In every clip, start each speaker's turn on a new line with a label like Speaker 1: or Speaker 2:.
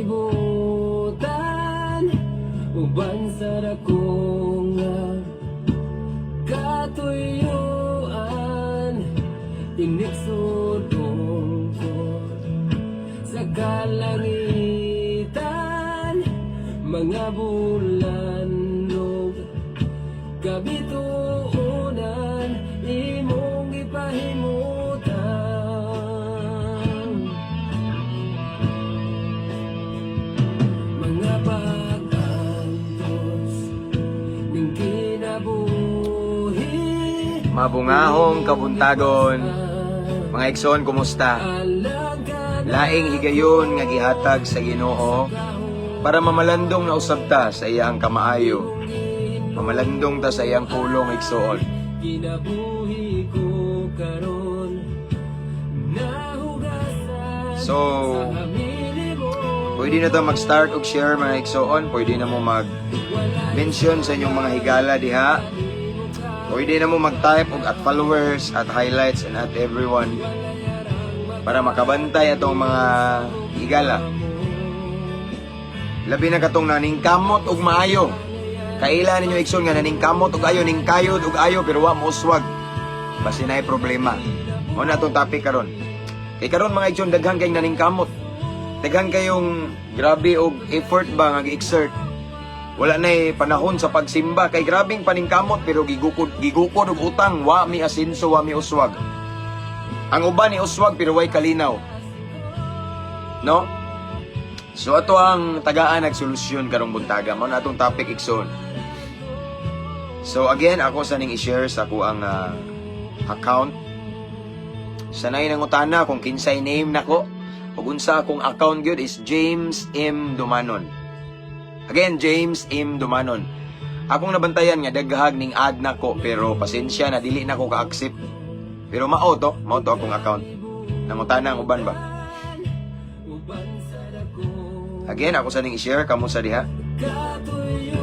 Speaker 1: Kalibutan uban sa dako nga katuyuan, inigsudong ko sa kalangitan mga bulan ug kabituonan imong gipahimutan. Mga pag-antos ning kinabuhi.
Speaker 2: Mabungahong kabuntagon, mga igsoon, kumusta? Laing higayon nga gihatag sa Ginoo para mamalandong na usab ta sa iyang kamaayo. Mamalandong ta sa iyang pulong, igsoon.
Speaker 1: Kinabuhi ko karon nahugasan
Speaker 2: So,
Speaker 1: sa hamili mo.
Speaker 2: Pwede na ta mag-start og share, mga igsoon. Pwede na mo mag-mention sa inyong mga higala diha. Pwede na mo mag-type og @followers, @highlights, and @everyone para makabantay atong mga higala. Labi na katong naning kamot og maayo. Kaila ninyo, igsoon, nga naning kamot og ayo, ning kayod og ayo pero wa mo uswag. Basi naay problema. Mao na atong topic karon. Kay karon, mga igsoon, daghan kayong naning kamot. Daghan kayong grabe og effort ba nga gi-exert. Wala na panahon sa pagsimba kay grabing paningkamot pero gigukod gigukod og utang, wa mi asinso, wa mi uswag. Ang uban ni uswag pero way kalinaw. No? So ato ang tagaan nagsolusyon karong buntaga. Mao na atong topic, igsoon. So again, ako sa ning i-share sa ako ang account. Sanay nang utana kung kinsay name nako ug unsa akong account gyud is James M Dumanon. Again, James M Dumanon. Akong nabantayan nga daghag ning add nako pero pasensya na, dili na ko ka-accept. Pero mao to akong account. Nangutana ang uban ba?
Speaker 1: Uban sa dako
Speaker 2: Again, ako sa ning i-share kamo sa diha.
Speaker 1: Katuyuan,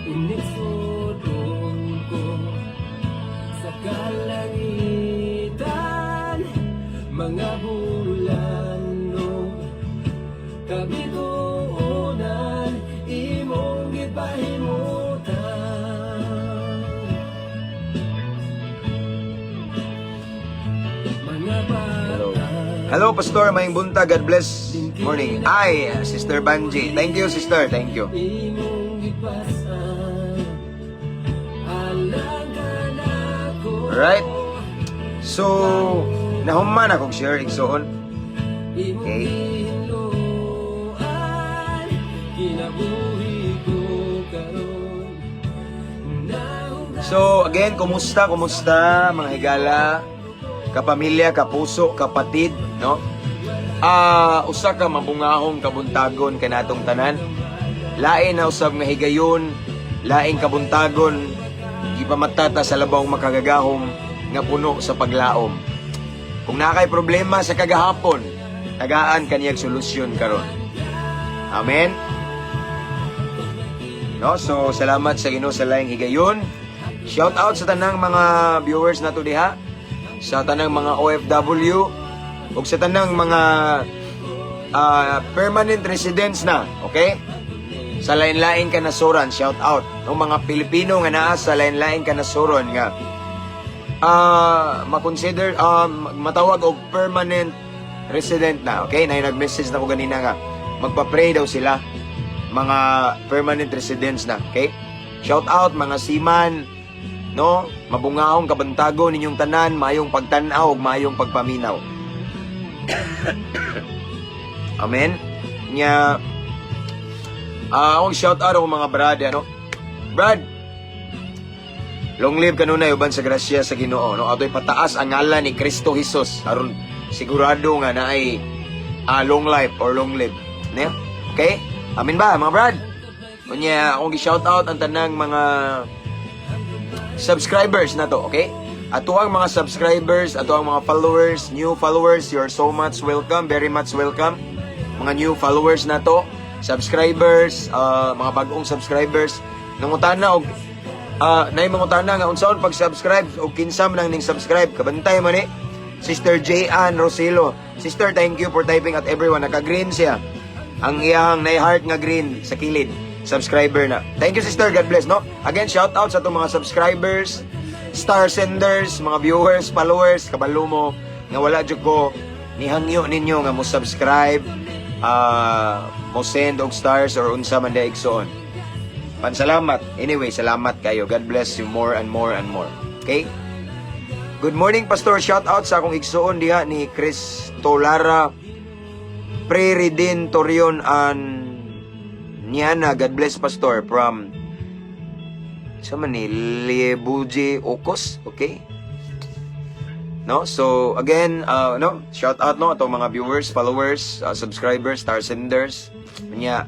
Speaker 1: inigsudong ko sa kalangitan mga bulan ug kabituonan imong gipahimutan. Mga
Speaker 2: Hello.
Speaker 1: bata
Speaker 2: Hello, Pastor. Maayong buntag. God bless. Morning. Ay, Sister Banji. Thank you, Sister. Thank you.
Speaker 1: Imong gipasan alang kanako.
Speaker 2: Alright. So, nahuman akong share, igsoon.
Speaker 1: Imong
Speaker 2: Okay.
Speaker 1: gihinloan kinabuhi ko karon nahugasan.
Speaker 2: So, again, kumusta, kumusta, mga higala, kapamilya, kapuso, kapatid, no? Ah, usa ka mabungahong kabuntagon kanatong tanan. Lain na usab nga higayon, laing kabuntagon, gipamatata sa labawng makagagahom nga puno sa paglaom. Kung naa kay problema sa kagahapon, tagaan kaniyag solusyon karon. Amen. No, so salamat sa Ginoo sa laing higayon. Shout out sa tanang mga viewers nato diha, sa tanang mga OFW ug sa tanang mga permanent residents na, okay? Sa lain-lain kanasoran, shout out. No, mga Pilipino nga naa sa lain-lain kanasuran nga makonsider matawag og permanent resident na, okay? Na nag-message na ko ganina nga magpa-pray daw sila, mga permanent residents na, okay? Shout out mga seaman, no? Mabungahong kabuntagon ninyong tanan, maayong pagtan-aw ug maayong pagpaminaw. Amen. Nya akong shout out ako mga brad, ano? Brad, long live kanunay uban sa grasya sa Ginoo, no? Atoy pataas ang ngalan ni Kristo Jesus aron sigurado nga naay long life or long live. Ne? Okay? Amen ba, mga brad? Unya, akong gi-shout out ang tanang mga subscribers na to, okay? Ato ang mga subscribers, ato ang mga followers, new followers, you're so much welcome, very much welcome. Mga new followers na to, subscribers, mga bagong subscribers, nangutana og nay mangutana nga unsaon pag-subscribe o kinsa man ang ning subscribe, kabantay man ni. Sister J. Ann Roselo. Sister, thank you for typing at everyone. Naka-green siya. Ang iyang na heart nga green sa kilid. Subscriber na. Thank you, sister. God bless, no? Again, shout out sa itong mga subscribers, star senders, mga viewers, followers, kabalo mo, nga wala jud ko nihangyo ninyo nga mo subscribe, mo send og stars or unsa man diay, igsoon. Pansalamat. Anyway, salamat kayo. God bless you more and more and more. Okay? Good morning, Pastor. Shout out sa akong igsoon diha ni Chris Tolara Preridin Torion and Niana. God bless, Pastor, from sa man ni Liebuji Okos. Okay? No? So again, no, shout out, no, atong mga viewers, followers, subscribers, star senders. Nya.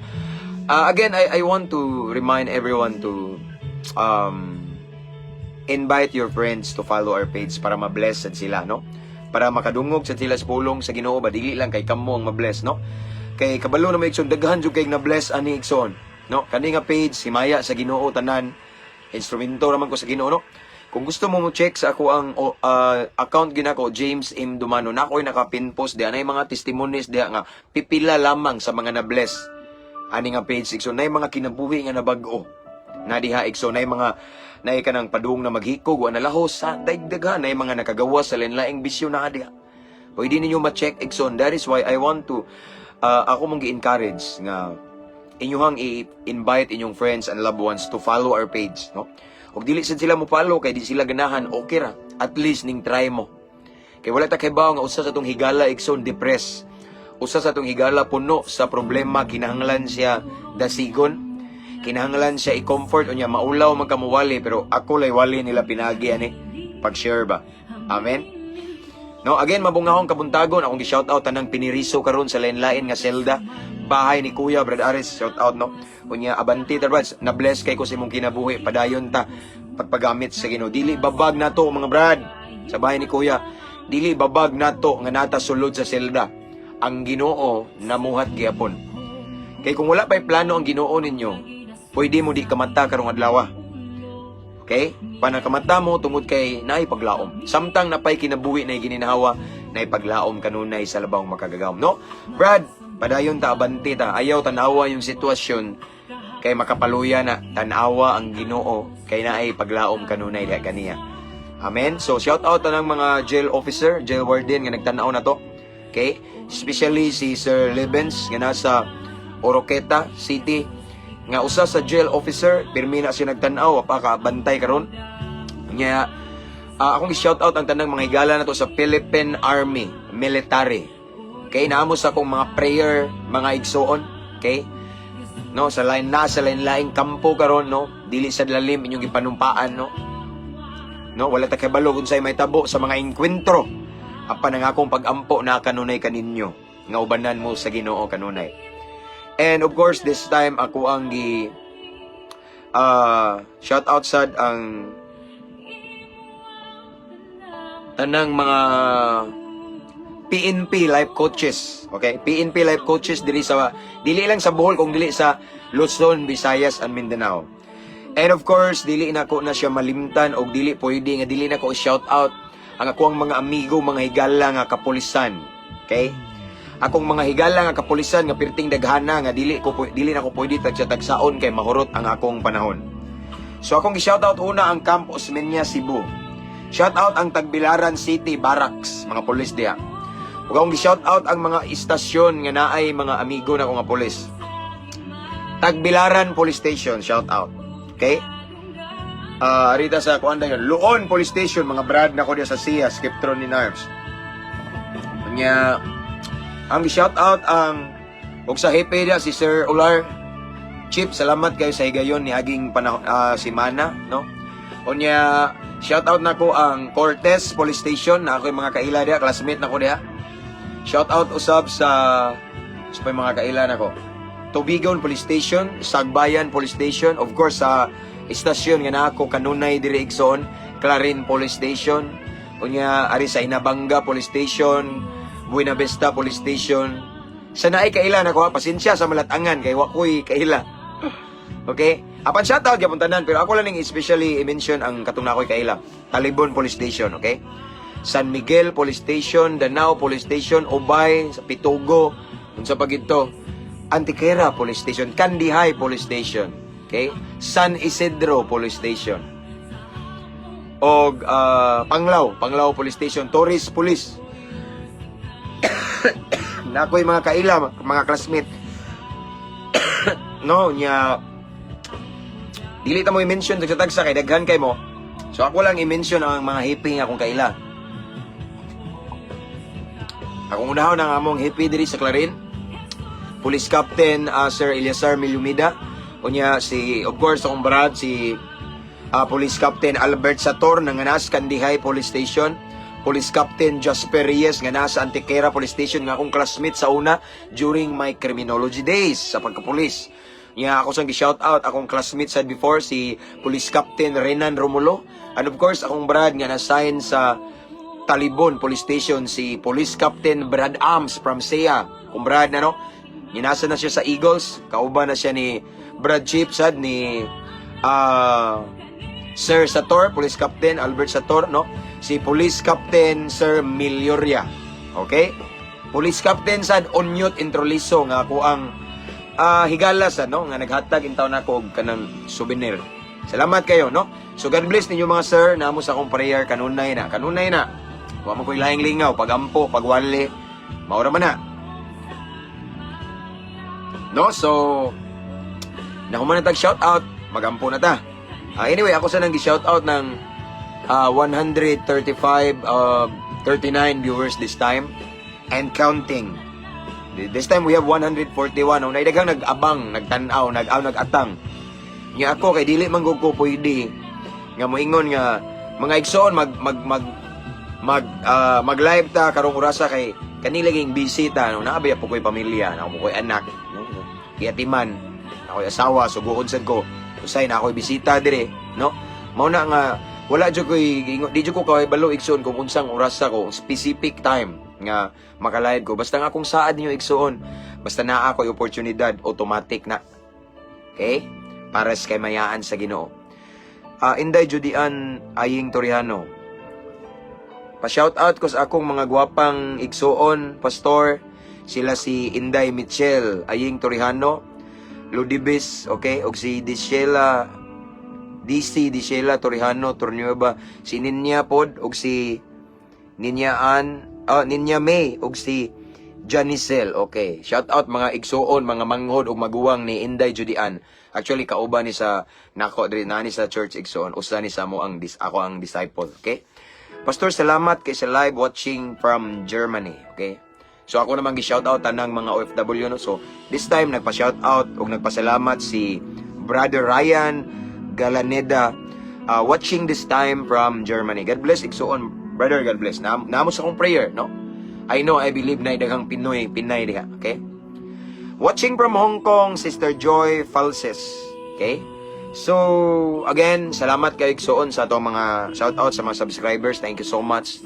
Speaker 2: Again, I want to remind everyone to invite your friends to follow our page para ma-bless sad sila, no? Para makadungog sad sila sa pulong sa Ginoo ba, dili lang kay kamo ang ma-bless, no? Kay kabalo na mo, igsoon, daghan jud kay na-bless ani, igsoon, no? Kani nga page himaya sa Ginoo tanan, instrumento raman ko sa Ginoo, no? Kung gusto mo mo check sa ako ang account ginako James M Dumano na ako'y naka-pin post diha, nay mga testimonies diha nga pipila lamang sa mga na-bless ani nga page, igsoon. Nay mga kinabuhi nga nabag-o na diha, igsoon, nay mga nay kanang padung na maghikog wa nalahos sa daigdaghan, nay mga nakagawas sa lain-laing bisyo na diha. Pwede ninyo ma-check, igsoon. That is why I want to ako mong gi-encourage nga inyuhang i-invite inyong friends and loved ones to follow our page, no? Ug dili sad sila mo follow kay di sila ganahan, okay ra. At least ning try mo. Kay wala ta kaybaw nga usa sa atong higala, igsoon, depressed. Usa sa atong higala puno sa problema, kinahanglan siya dasigon. Kinahanglan siya i-comfort unya maulaw man kamuwali, pero ako lay wali nila pinagi ani pag-share ba. Amen. No, again, mabungahong kabuntagon, akong gi-shout out tanang piniriso karon sa lain-lain nga selda. Bahay ni Kuya Brad Aris, shout out, no. Unya abanti ta, Brads, na bless kay ko sa imong kinabuhi, padayon ta pagpagamit sa Ginoo. Dili babag nato, mga brad, sa bahay ni Kuya. Dili babag nato nga nata sulod sa selda. Ang Ginoo namuhat gyapon. Kay kung wala pa'y plano ang Ginoo ninyo, pwede mo di kamata karong adlaw. Okay? Panakamata mo tungod kay naay paglaom. Samtang napay kinabuhi na gininhawa, naay paglaom kanunay sa labawng makagagahom. No? Brad, padayon ta, abante ta. Ayaw tanawa yung sitwasyon kay makapaluya na, tanawa ang Ginoo kay naay paglaom kanunay diha kaniya. Amen. So shout out tanang mga jail officer, jail warden nga nagtanaw na to. Okay? Especially si Sir Lebens nga nasa Oroqueta City nga usa sa jail officer, pirmi na siya nagtan-aw pa ka bantay karon. Nya akong i-shout out ang tanang mga higala nato sa Philippine Army military. Okay, naamo sa akong mga prayer, mga igsoon, okay? No, sa line na sa lain-laing kampo karon, no, dili sa lalim inyong gipanumpaan, no? No, wala ta kabalo kung unsay mahitabo sa mga engkwentro. Apan ang akong pag-ampo na kanunay kaninyo nga ubanan mo sa Ginoo kanunay. And of course, this time ako ang gi shout out sad ang tanang mga PNP life coaches. Okay? PNP life coaches diri sa dili lang sa Bohol kung dili sa Luzon, Visayas and Mindanao. And of course, dili na ko na siya malimtan og dili pwede nga dili na ko shout out ang akong mga amigo, mga higala nga kapulisan. Okay? Akong mga higala nga kapulisan nga pirting daghana nga dili na ko pwede tagsa-tagsaon kay mahurot ang akong panahon. So akong gi-shout out una ang Camp Osmeña Cebu. Shout out ang Tagbilaran City Barracks, mga pulis diha. Ug akong gi-shout out ang mga istasyon nga naay mga amigo na ko nga pulis. Tagbilaran Police Station, shout out. Okay? Rita sa kuan yun. Loon Police Station, mga brad na ko diya sa SIA, Skiptron ni Narms. Nya ang shout out ang ug sa hepe diya si Sir Ular. Chief, salamat kayo sa higayon ni aging panahon, semana, no? Unya, shout out nako ang Cortez Police Station na ako yung mga kaila diha, classmate nako diha. Shout out usab sa pa yung mga kaila nako. Tubigon Police Station, Sagbayan Police Station, of course sa istasyon nga nako kanunay diri, igsoon, Clarin Police Station. Unya ari sa Inabanga Police Station, Buena Vista Police Station. Sa naay kaila nako ha, pasensya sa malatangan kay wa ko'y kaila. Okay? Apan shoutout gyapon tanan, pero ako lang ning especially i-mention ang katong nakoy kaila. Talibon Police Station, okay? San Miguel Police Station, Danao Police Station, Ubay, sa Pitugo, unsa pa gito, Antiquera Police Station, Kandihay Police Station, okay? San Isidro Police Station. Og Panglao, Panglao Police Station, Torres Police. Naa ko'y mga kaila, mga classmate. No, nya dili ta mo i-mention sa tagsa kay daghan kay mo. So ako lang i-mention ang mga hepe nga akong kaila. Akong unahon ang among hepe diri sa Clarin. Police Captain Sir Eliasar Milumida. Unya si, of course, akong brad si Police Captain Albert Sator nga nasa Kandihay Police Station. Police Captain Jasper Reyes nga nasa Antiquera Police Station nga akong classmate sa una during my criminology days sa pagkapulis. Nya ako sang gi-shout out akong classmate sad before, si Police Captain Renan Romulo, and of course akong brad nga na-assign sa Talibon Police Station, si Police Captain Brad Arms from SEA. Kung brad na, no, ginasa na siya sa Eagles, kauban na siya ni Brad Chip sad ni Sir Sator, Police Captain Albert Sator, no? Si Police Captain Sir Milioria. Okay? Police Captain sad Onyot Introliso nga ako ang higala sa, no, nga naghatag intaw nako og kanang souvenir. Salamat kayo, no? So God bless ninyo, mga sir, namo sa akong prayer kanunay na, kanunay na. Wa mo ko'y lahing lingaw, pagampo, pagwali, maura man na. No, so nahuman na tag shout out, magampo na ta. Anyway, ako sa nang gi-shout out ng 135 39 viewers this time and counting. This time we have 141. No, naidaghang nag-abang, nagtan-aw, nag-aw, nag-atang. Nya ako kay dili man gud ko pwede nga moingon nga, "Mga igsoon, mag mag mag mag live ta karong orasa," kay kanila ging busy ta, no? Naa baya po ko'y pamilya, naa po ko'y anak, no? Kiatiman ako'y asawa, suguon sad ko, usay na ako'y bisita dire, no? Mao na nga wala jud ko'y di jud ko kabalo, igsoon, kung unsang orasa ko, specific time nga makalive ko. Basta nga akong saad ninyo, igsoon, basta naa ako'y oportunidad, automatic na. Okay, pares kay mayaan sa Ginoo. Inday Judian Aying Toriano. Pa-shout out ko sa akong mga gwapang igsuon, pastor. Sila si Inday Michelle Aying Torijano, Ludibis, okay, og si Dishela DC Dishela Torijano Tornueva, si Ninya pod og si Ninya Ann, Ninya May og si Janicel. Okay. Shout out mga igsuon, mga manghod ug maguwang ni Inday Judian. Actually, kauban ni sa nako diri nani sa church, igsuon. Usa ni sa mo ang ako ang disciple, okay? Pastor, salamat kay sa live, watching from Germany, okay? So ako naman gi-shout out tanang mga OFW, no. So this time nagpa-shout out ug nagpasalamat si Brother Ryan Galaneda, watching this time from Germany. God bless, igsuon, brother, God bless. Na namo sa akong prayer, no? I know, I believe na daghang Pinoy, Pinay diha, okay? Watching from Hong Kong, Sister Joy Falses. Okay? So, again, salamat kay igsuon sa atong mga shout out sa mga subscribers. Thank you so much.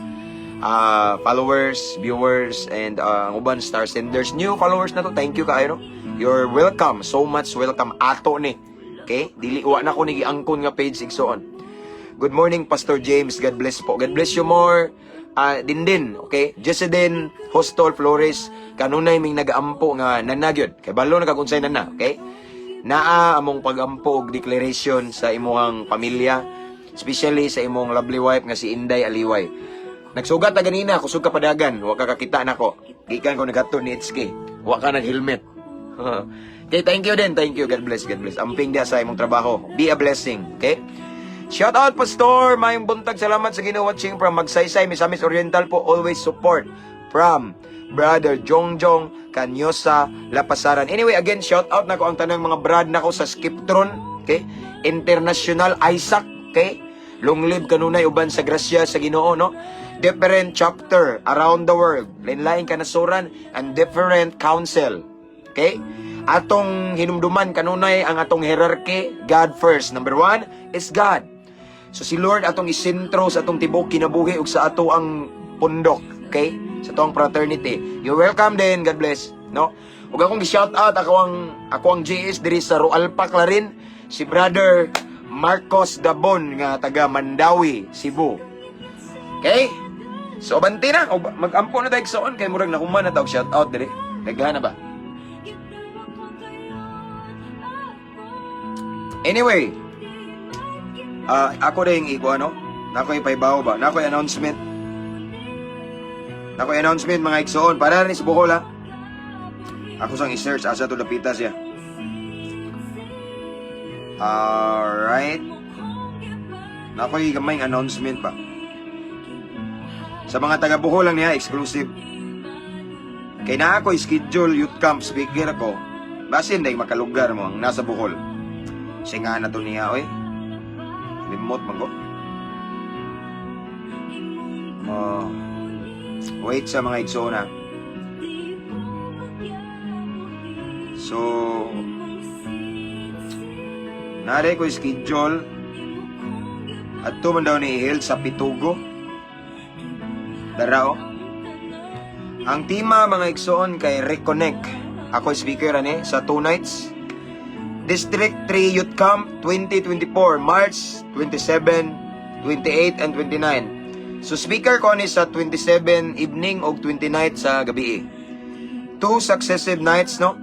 Speaker 2: Followers, viewers, and ang uban star senders. New followers na to, thank you kaayo, no? You're welcome. So much welcome. Ato ni. Okay? Dili wa na ko ni giangkon nga page, igsuon. Good morning, Pastor James. God bless po. God bless you more. Din, okay? Jessedin Hostol Flores, kanunay ming nagaampo nga nanagyod. Kay balo na kag unsay nana, okay? Naa among pagampo og declaration sa imuhang pamilya, especially sa imong lovely wife nga si Inday Aliway. Nagsugat ta ganina, kusog ka padagan, wa ka kakita nako. Gikan ko naghatod ni HK. Wa ka nag-helmet. Okay, thank you din, thank you. God bless, God bless. Amping dia sa imong trabaho. Be a blessing, okay? Shout out, Pastor! Mayong buntag, salamat sa Ginoo, watching from Magsaysay, Misamis Oriental po. Always support from Brother Jongjong Canyosa Lapasaran. Anyway, again, shout out nako ang tanang mga brad nako sa Skiptron, okay? International Isaac, okay? Long live kanunay uban sa grasya sa Ginoo, no? Different chapter around the world. Lain-lain kanasuran and different council. Okay? Atong hinumduman kanunay ang atong hierarchy, God first. Number one is God. So si Lord atong isentro sa atong tibok kinabuhi ug sa ato ang pundok, okay? Sa atong fraternity. You're welcome din, God bless, no? Ug akong gi-shout out ako ang GS diri sa Roalpa Clarin, si Brother Marcos Dabon nga taga Mandawi, Cebu. Okay? So abanti na, o magampo na tayo igsoon kay murag nahuman na tawag shout out dire. Daghan na ba? Anyway, ako rin iko ano, nako ipaybaw ba, nako announcement. Nako announcement, mga igsoon, para rin sa Bohol ha. Ako sang i-search asa to dapita siya. Alright. Nako gamay announcement ba. Sa mga taga Bohol lang niya, exclusive. Kay na ako schedule youth camp speaker ako. Basin day makalugar mo ang nasa Bohol. Singa na to niya oy. Limot man ko. Oh. Wait sa mga igsoon ha. So, nare ko schedule at man daw ni Hel sa Pitugo. Darao. Ang tema, mga igsoon, kay Reconnect. Ako speaker ani sa 2 nights. District 3 Youth Camp 2024, March 27, 28 and 29. So speaker ko ni sa 27 evening og 29 sa gabi. Two successive nights, no?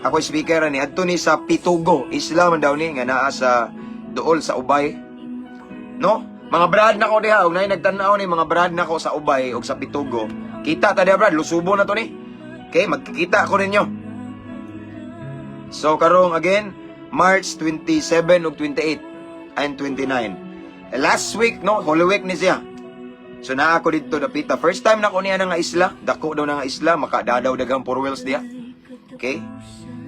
Speaker 2: Ako speaker ani adto ni sa Pitugo, isla man daw ni nga naa sa duol sa Ubay. No? Mga brad na ko diha, og naay nagtan-aw ni mga brad na ko sa Ubay og sa Pitugo. Kita ta diha, brad, lusubo na to ni. Okay, magkikita ko ninyo. So karong again, March 27 ug 28 and 29. Last week, no, Holy Week ni siya. So naa ako dito dapita. First time na ko niya na nga isla. Dako daw na nga isla, makadadaw daghang four wheels diha. Okay?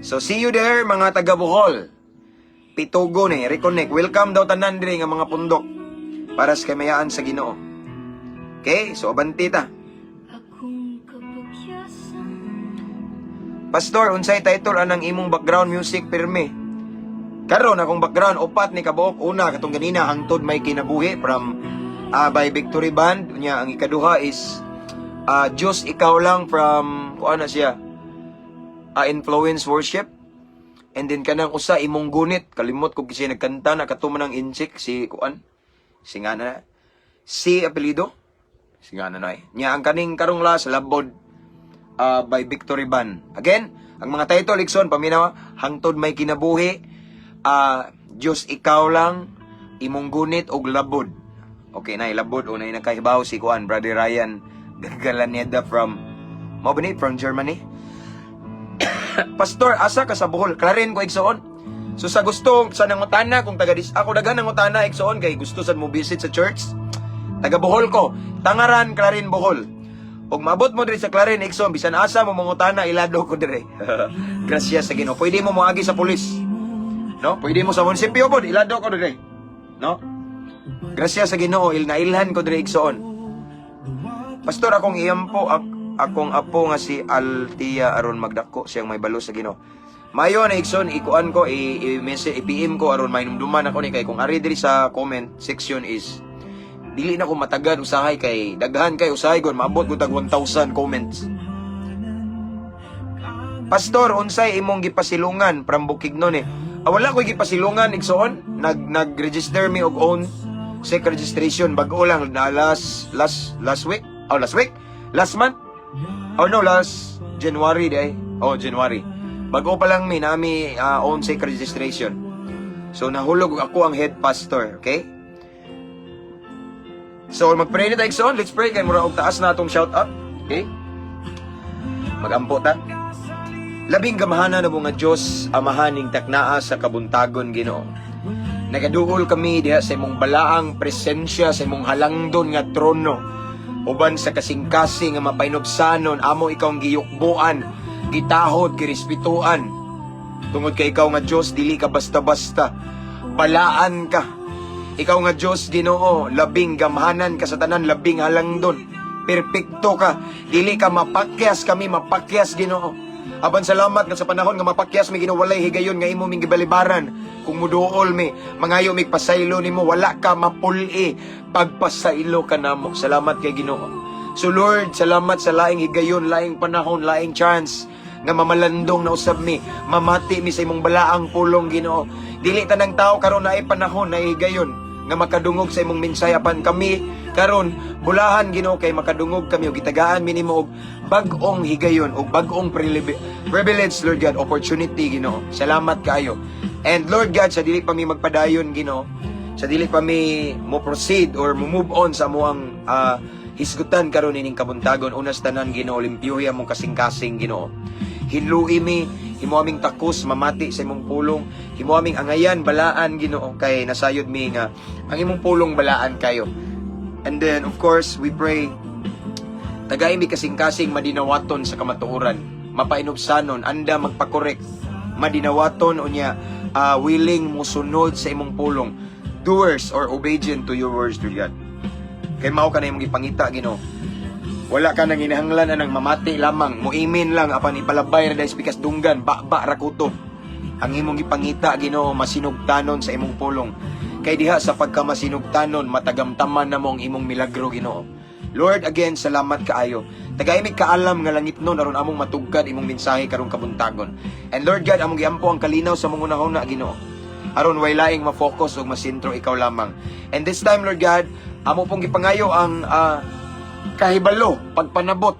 Speaker 2: So see you there, mga taga Bohol. Pitugo ni, Reconnect. Welcome daw tanan diri nga mga pundok para sa kamayaan sa Ginoo. Okay? So abanti ta.
Speaker 3: Akong kapagyasan.
Speaker 2: Pastor, unsay title anang imong background music pirmi? Karon akong background upat ni kabuok. Una katong ganina, "Hangtod May Kinabuhi" from by Victory Band. Unya ang ikaduha is "Diyos Ikaw Lang" from kuan na siya. Influence Worship. And then kanang usa, "Imong Gunit", kalimot ko kasi nagkanta na kato man ang inchik si kuan. Si nga na si apelyido. Si nga na eh. Nya ang kaning karong last, "Labod" by Victory Band. Again, ang mga title, igsoon, paminaw: "Hangtod May Kinabuhi", "Diyos Ikaw Lang", "Imong Gunit" og "Labod". Okay na, "Labod" o na nakahibaw si kuan, Brother Ryan Gagalaneda from mao ba ni from Germany. Pastor, asa ka sa Bohol? Clarin ko, igsoon. So sa gusto sa nangutana kung taga dis ako, daghan nangutana, igsoon, kay gusto sad mo visit sa church. Taga Bohol ko, Tangaran, Clarin, Bohol. Ug maabot mo diri sa Clarin, igsoon, bisan asa mo mangutana, ilado ko diri. Gracias sa Ginoo. Pwede mo moagi sa pulis. No? Pwede mo sa munisipyo pod, ilado ko diri. No? Gracias sa Ginoo, il nailhan ko diri, igsoon. Pastor, akong iyampo akong apo nga si Altia aron magdako siyang may balo sa Ginoo. Mayo na, igsoon, ikuan ko i message, i-PM ko aron mainumduman ako ni kay kung ari diri sa comment section is dili na ko matagad usahay kay daghan kay usahay gon maabot ko tag 1,000 comments. Pastor, unsay imong gipasilungan from Bukidnon eh? Ah, wala ko gipasilungan, igsoon. Nag-register mi og own sec registration bag-o lang na last last last week. Oh, last week? Last month? Oh no, last January day. Oh, January. Bago pa lang mi nami own sec registration. So nahulog ako ang head pastor, okay? So mag-pray na tayo, igsoon. Let's pray kay mura og taas na atong shout out. Okay? Magampo ta. Labing gamhanan na nga Diyos, Amahaning taknaa sa kabuntagon, Ginoo. Nagaduol kami diha sa imong balaang presensya, sa imong halangdon nga trono. Uban sa kasing-kasing nga mapainubsanon, amo ikaw ang giyukbuan, gitahod, girespetuan. Tungod kay ikaw nga Diyos, dili ka basta-basta. Balaan ka. Ikaw nga Diyos, Ginoo, labing gamhanan ka sa tanan, labing halangdon. Perpekto ka. Dili ka mapakyas, kami mapakyas, Ginoo. Apan salamat nga sa panahon nga mapakyas mi, Ginoo, walay higayon nga imo ming gibalibaran. Kung muduol mi, mangayo mig pasaylo nimo, wala ka mapuli. Pagpasaylo ka namo. Salamat kay Ginoo. So Lord, salamat sa laing higayon, laing panahon, laing chance nga mamalandong na usab mi, mamati mi sa imong balaang pulong, Ginoo. Dili tanang tao karon naay panahon na higayon nga makadungog sa imong mensahe apan kami Karon, bulahan, Ginoo, kay makadungog kami ug gitagaan mi nimo og bag-ong higayon og bag-ong privilege, Lord God, opportunity, Ginoo. Salamat kaayo. And Lord God, sa dili pa mi magpadayon, Ginoo, sa dili pa mi mo proceed or mo move on sa amuang hisgutan karon ining kabuntagon, unas tanan, Ginoo, limpyuhi among kasing-kasing, Ginoo. Hinlui mi, himo aming takos mamati sa imong pulong, himo aming angayan balaan, Ginoo, kay nasayod mi nga ang imong pulong balaan kayo. And then, of course, we pray, tagay mi kasing-kasing madinawaton sa kamatuoran, mapainubsanon, anda magpa-correct, madinawaton unya willing musunod sa imong pulong, doers or obedient to your words, Lord God. Kay mao ka na imong gipangita, Ginoo. Wala ka nang ginahanglan anang mamati lamang, muimin lang apan ipalabay ra dahil pikas dunggan, ba ra kutob. Ang imong gipangita, Ginoo, masinugtanon sa imong pulong. Kay diha sa pagkamasinugtanon, matagamtaman na mo ang imong milagro, Ginoo. Lord, again, salamat kaayo. Tagay mi kaalam nga langit nun aron among matugkad imong mensahe karong kabuntagon. And Lord God, among giampo ang kalinaw sa mong hunahuna, Ginoo, aron way laing ma-focus ug masintro, ikaw lamang. And this time, Lord God, amo pong gipangayo ang kahibalo, pagpanabot,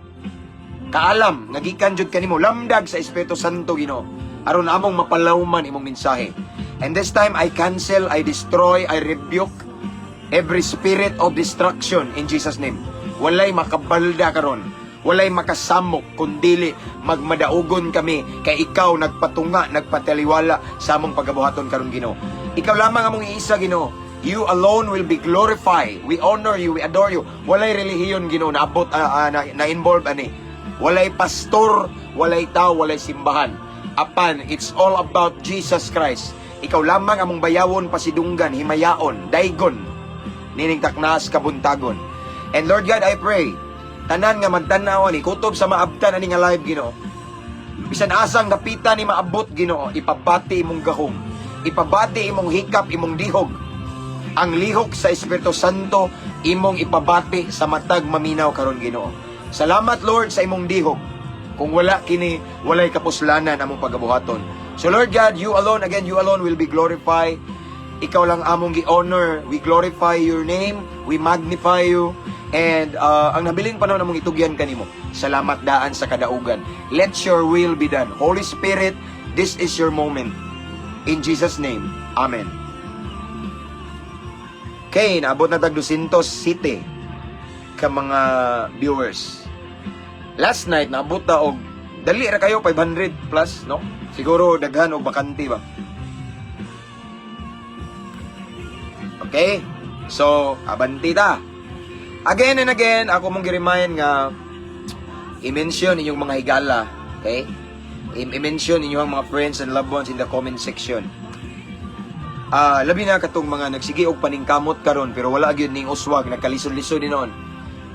Speaker 2: kaalam nga gikan jud kanimo, lamdag sa Espiritu Santo, Ginoo, aron among mapalawman imong mensahe. And this time I cancel, I destroy, I rebuke every spirit of destruction in Jesus' name. Walay makabalda karon. Walay makasamok kundili magmadaugon kami kay ikaw nagpatunga, nagpataliwala sa among pagabuhaton karon, Ginoo. Ikaw lamang among iisa, Ginoo. You alone will be glorified. We honor you, we adore you. Walay relihiyon, Ginoo, naabot na involved ani. Walay pastor, walay tao, walay simbahan. Apan it's all about Jesus Christ. Ikaw lamang among bayawon, pasidunggan, himayaon, daygon nining taknas kabuntagon. And Lord God, I pray, tanan nga magtan-aw ani, kutob sa maabtan ani nga live, Ginoo. Bisan asang dapita ni maabot, Ginoo, ipabati imong gahom. Ipabati imong hikap, imong dihog. Ang lihok sa Espiritu Santo imong ipabati sa matag maminaw karon, Ginoo. Salamat, Lord, sa imong dihog. Kung wala kini, walay kapuslanan among pagabuhaton. So Lord God, you alone, again, you alone will be glorified. Ikaw lang among gi-honor. We glorify your name. We magnify you. And ang nabiling panahon among itugyan kanimo. Salamat daan sa kadaugan. Let your will be done. Holy Spirit, this is your moment. In Jesus' name, Amen. Okay, naabot na tag 200 city ka mga viewers. Last night, naabot ta og dali ra kayo 500 plus, no? Siguro daghan og bakante ba. Okay? So, abanti ta. Again and again, ako mong gi-remind nga i-mention inyong mga higala, okay? I-mention inyong mga friends and loved ones in the comment section. Labi na katong mga nagsige og paningkamot karon pero wala gyud ning uswag, nagkalisod-lisod hinuon.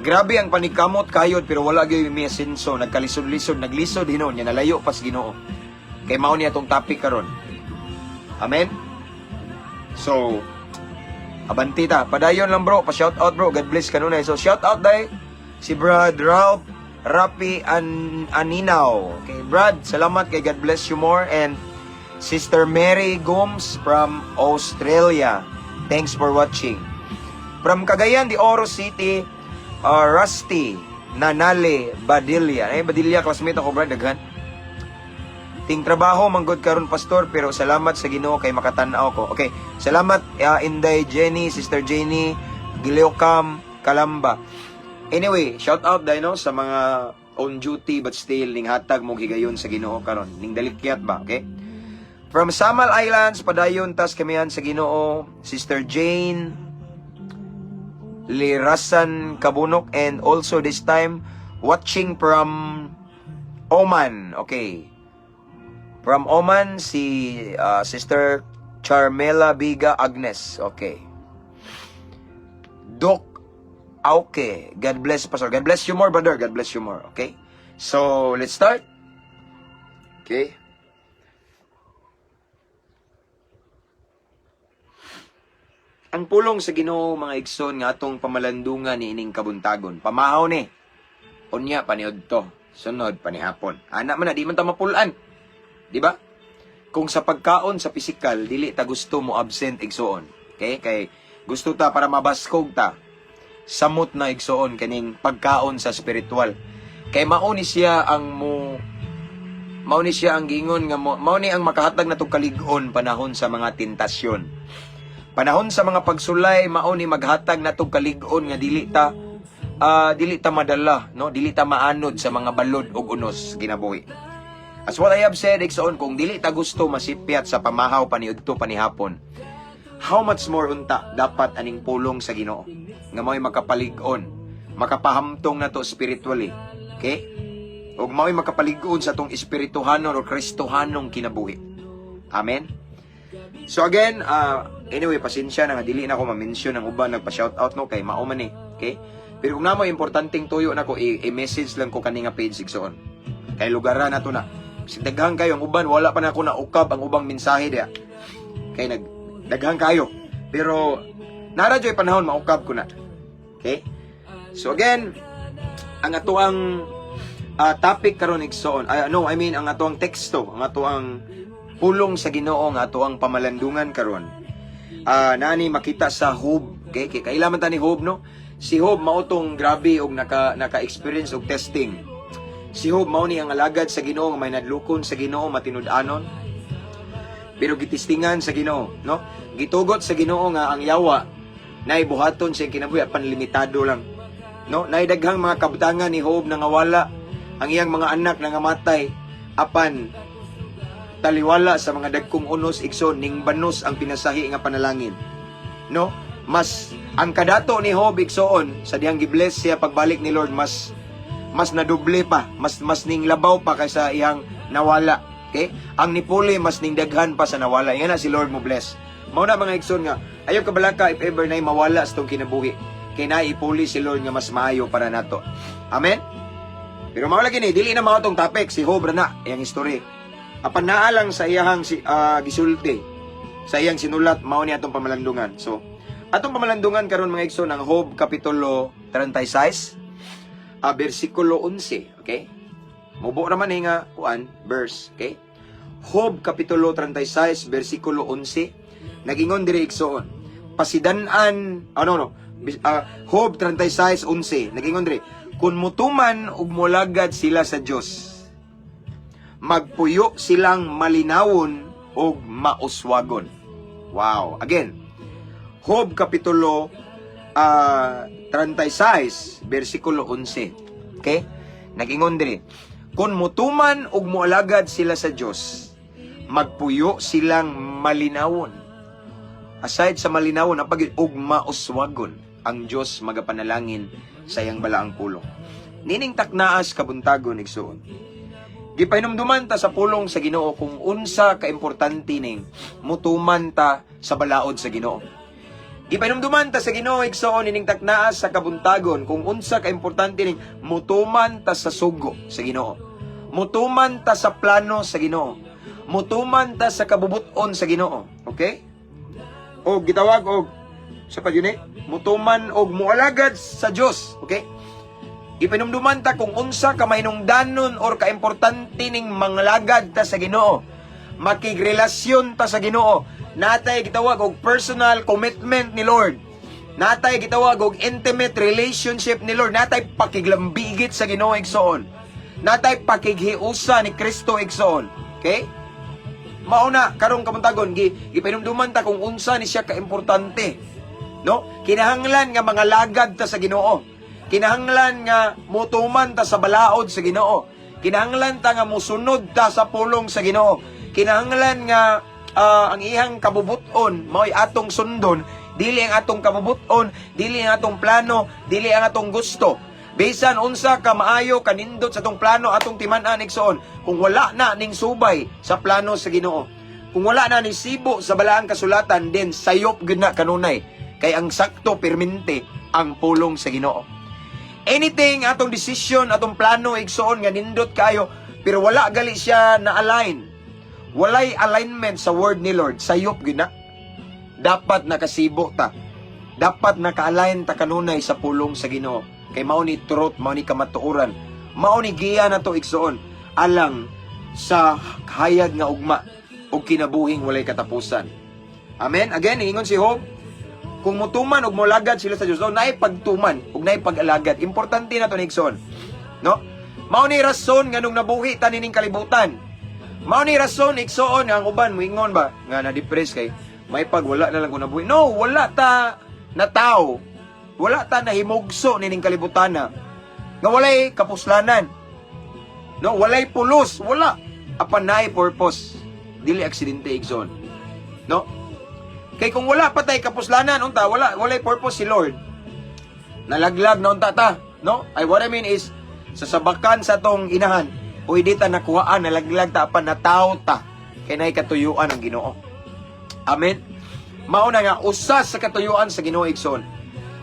Speaker 2: Grabe ang paningkamot kayod pero wala gyud mi asenso, nagkalisod-lisod, naglisod hinuon, nya nalayo pas Ginoo. Kay mao ni atong topic karon. Amen. So, abanti ta. Padayon lang, bro, pa shout out, bro. God bless kanunay. So shout out dai si Brad Ralph Rapi Aninaw. Okay, Brad, salamat kay God bless you more, and Sister Mary Gomes from Australia. Thanks for watching. From Cagayan de Oro City, Rusty Nanale Badilla. Ay, Badilla, classmate ako, Brad, daghan. Ting trabaho manggod karon, pastor, pero salamat sa Ginoo kay makatan-aw ko. Okay, salamat Inday Jenny, Sister Jenny, Gileocam, Kalamba. Anyway, shout out dai no sa mga on duty but still ning hatag mo higayon sa Ginoo karon. Ning dalikyat ba, okay? From Samal Islands, padayon tas kamihan sa Ginoo, Sister Jane Lirasan Kabunok, and also this time watching from Oman. Okay. From Oman si Sister Charmela Biga Agnes. Okay. Doc Okay. God bless, Pastor. God bless you more, brother. God bless you more. Okay? So, let's start. Okay. Ang pulong sa Ginoo, mga igsoon, nga atong pamalandungan ni ining kabuntagon. Pamahaw ni. Unya paniud to. Sunod panihapon. Ana man na di man ta mapulan. Di ba? Kung sa pagkaon sa pisikal dili ta gusto mo absent, igsoon. Okay? Kay gusto ta para mabaskog ta. Samot na, igsoon, kaning pagkaon sa spiritual. Kay mao ni siya ang mo mao ni siya ang giingon nga mao ni ang makahatag natong kalig-on panahon sa mga tentasyon. Panahon sa mga pagsulay, mao ni maghatag natong kalig-on nga dili ta madala, no? Dili ta maanod sa mga balod ug unos kinabuhi. As what I have said, igsoon, kung dili ta gusto masipyat sa pamahaw paniudto panihapon, how much more unta dapat aning pulong sa Ginoo nga mao'y makapalig-on, makapahamtong nato spiritually. Okay? Ug mao'y makapalig-on sa atong espirituhanon o Kristohanong kinabuhi. Amen. So again, anyway, pasensya na nga dili na ako ma-mention ang uban nagpa-shoutout, no, kay mao man eh. Okay? Pero kung namo importanteng tuyo nako, i-message lang ko kani nga page, igsoon. Kay lugaran nato na. Kasi daghan kayo ang uban, wala pa na ako na ukab ang ubang mensahe diya. Kay nag daghan kayo. Pero nara joy panahon maukab ko na. Okay? So again, ang atoang topic karon, igsoon, ay no, I mean ang atoang teksto, ang atoang pulong sa Ginoo nga atoang pamalandungan karon. Nani makita sa Job, okay? Kay kaila man ta ni Job, no? Si Job mao tong grabe og naka-experience og testing. Si Job mao ni ang alagad sa Ginoo nga may nadlukon sa Ginoo, matinud-anon. Pero gitistingan sa Ginoo, no? Gitugot sa Ginoo nga ang yawa nay buhaton sa iyang kinabuhi apan limitado lang. No? Nay daghang mga kabtangan ni Job nga wala ang iyang mga anak nangamatay, apan taliwala sa mga dagkong unos, igsoon, ning banos ang pinasahi nga panalangin. No? Mas ang kadato ni Job, igsoon, sa dihang gibless siya pagbalik ni Lord, mas mas nadoble pa, mas mas ning labaw pa kaysa iyang nawala. Okay? Ang nipuli mas ning daghan pa sa nawala. Nga na si Lord mo bless. Mao na, mga igsoon, nga ayaw kabalaka if ever na mawala sa tong kinabuhi. Kay naipuli si Lord nga mas maayo para nato. Amen? Pero mao lagi ni, dili na mao tong topic, si Job ra na iyang history. Apan naa lang sa iyahang si gisulti, sa iyang sinulat, mao ni atong pamalandungan. So, atong pamalandungan karon, mga igsoon, ang Job kapitulo 36, bersikulo 11, okay? Mubo naman eh nga kuan verse, okay? Job kapitulo 36 bersikulo 11, nagingon diri, igsoon. Pasidan-an, ano no, Job 36:11, nagingon diri, "Kung mutuman ug molagad sila sa Dios, magpuyo silang malinawon ug mauswagon." Wow. Again, Job kapitulo 36 bersikulo 11. Okay? Nagingon diri, "Kung mutuman ug moalagad sila sa Dios, magpuyo silang malinawon." Aside sa malinawon, ang pag ug mauswagon, ang Dios magapanalangin sa iyang balaang pulong. Nining taknaas kabuntagon, igsuon, gipahinumduman ta sa pulong sa Ginoo kung unsa kaimportante ning mutuman ta sa balaod sa Ginoo. Gipahinumduman ta sa Ginoo, igsoon, ining taknaas sa kabuntagon kung unsa kaimportante ning mutuman ta sa sugo sa Ginoo. Mutuman ta sa plano sa Ginoo. Mutuman ta sa kabubuton sa Ginoo. Okay? O gitawag og sa pa yun eh, mutuman og mualagad sa Dios. Okay? Gipanumduman ta kung unsa ka mahinungdanon or kaimportante ning manglagad ta sa Ginoo. Makigrelasyon ta sa Ginoo. Natay gitawag og personal commitment ni Lord. Natay gitawag og intimate relationship ni Lord. Natay pakiglambigit sa Ginoo, igsoon. Natay pakighiusa ni Kristo, igsoon. Okay? Mauna karong kabuntagon gipanumduman ta kung unsa ni siya kaimportante. No? Kinahanglan nga mga lagad ta sa Ginoo. Kinahanglan nga mutuman ta sa balaod sa Ginoo. Kinahanglan ta nga musunod ta sa pulong sa Ginoo. Kinahanglan nga ang iyang kabubuton mao'y atong sundon, dili ang atong kabubuton, dili ang atong plano, dili ang atong gusto. Bisan unsa ka maayo kanindot sa atong plano, atong timan-an, igsoon, kung wala na ning subay sa plano sa Ginoo, kung wala na ning sibo sa balaang kasulatan, then sayop gud na kanunay. Kay ang sakto permente ang pulong sa Ginoo. Anything atong decision, atong plano, igsoon, nga nindot kayo, pero wala gali siya na align. Walay alignment sa word ni Lord, sayop gyud na. Dapat nakasibo ta. Dapat naka-align ta kanunay sa pulong sa Ginoo. Kay mao ni truth, mao ni kamatuoran. Mao ni giya nato, igsoon, alang sa hayag nga ugma ug kinabuhing walay katapusan. Amen. Again, ingon si Job, Kung mutuman og molagad sila sa Dios, no, naay pagtuman ug naay pag-alagad. Importante na to, igsoon. No? Mao ni rason nganong nabuhi ta nining kalibutan. Mao ni rason, igsoon, nga ang uban moingon ba nga na-depress kay may pag wala na lang ko nabuhi. No, wala ta nataw. Wala ta nahimugso nining kalibutan na nga walay kapuslanan. No, walay pulos, wala. Apan naay purpose. Dili aksidente, igsoon. No? Kay kung wala pa tay kapuslanan unta, wala walay purpose si Lord. Nalaglag na unta ta, no? Ay, what I mean is sa sabakan sa tong inahan, pwede ta nakuhaan, nalaglag ta apan nataw ta kay naay katuyuan ang Ginoo. Amen. Mao na nga usa sa katuyuan sa Ginoo, igsoon.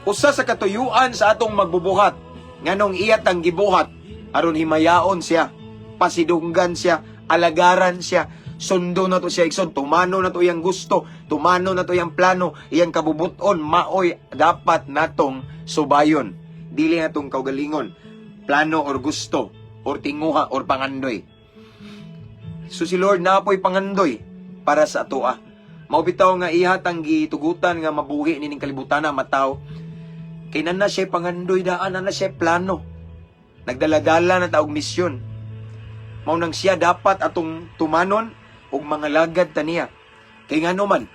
Speaker 2: Usa sa katuyuan sa atong magbubuhat nganong iya tang gibuhat aron himayaon siya, pasidunggan siya, alagaran siya, sundo na to siya, igsoon, tumano na to iyang gusto, tumano na to iyang plano, iyang kabubuton, maoy dapat natong subayon. Dili natong kaugalingon, plano or gusto or tinguha or pangandoy. So si Lord napoy pangandoy para sa atoa. Mao bitaw nga iha tang gitugutan nga mabuhi nining kalibutan na mataw. Kay naa na siya pangandoy daan, naa na siya plano. Nagdaladala na ta og misyon. Mao nang siya dapat atong tumanon og mga lagad ta niya. Kay ngano man,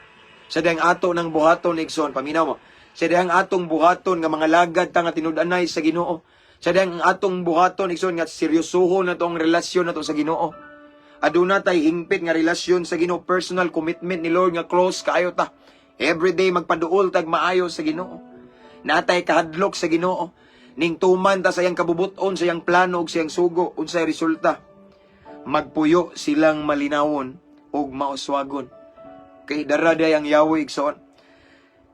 Speaker 2: sa dihang ato ng buhaton, igsoon, paminaw mo. Sa dihang atong buhaton nga mga lagad ta nga tinud-anay sa Ginoo. Sa dihang atong buhaton, igsoon, nga seryosohon na ang relasyon nato sa Ginoo. Aduna tay hingpit nga relasyon sa Ginoo, personal commitment ni Lord nga close kaayo ta. Everyday magpaduol tag maayo sa Ginoo. Natay kahadlok sa Ginoo. Ning tuman ta sa iyang kabubuton, sa iyang plano ug sa iyang sugo, unsay resulta? Magpuyo silang malinawon ug mauswagon. Kay dara day ang Yahweh, igsoon.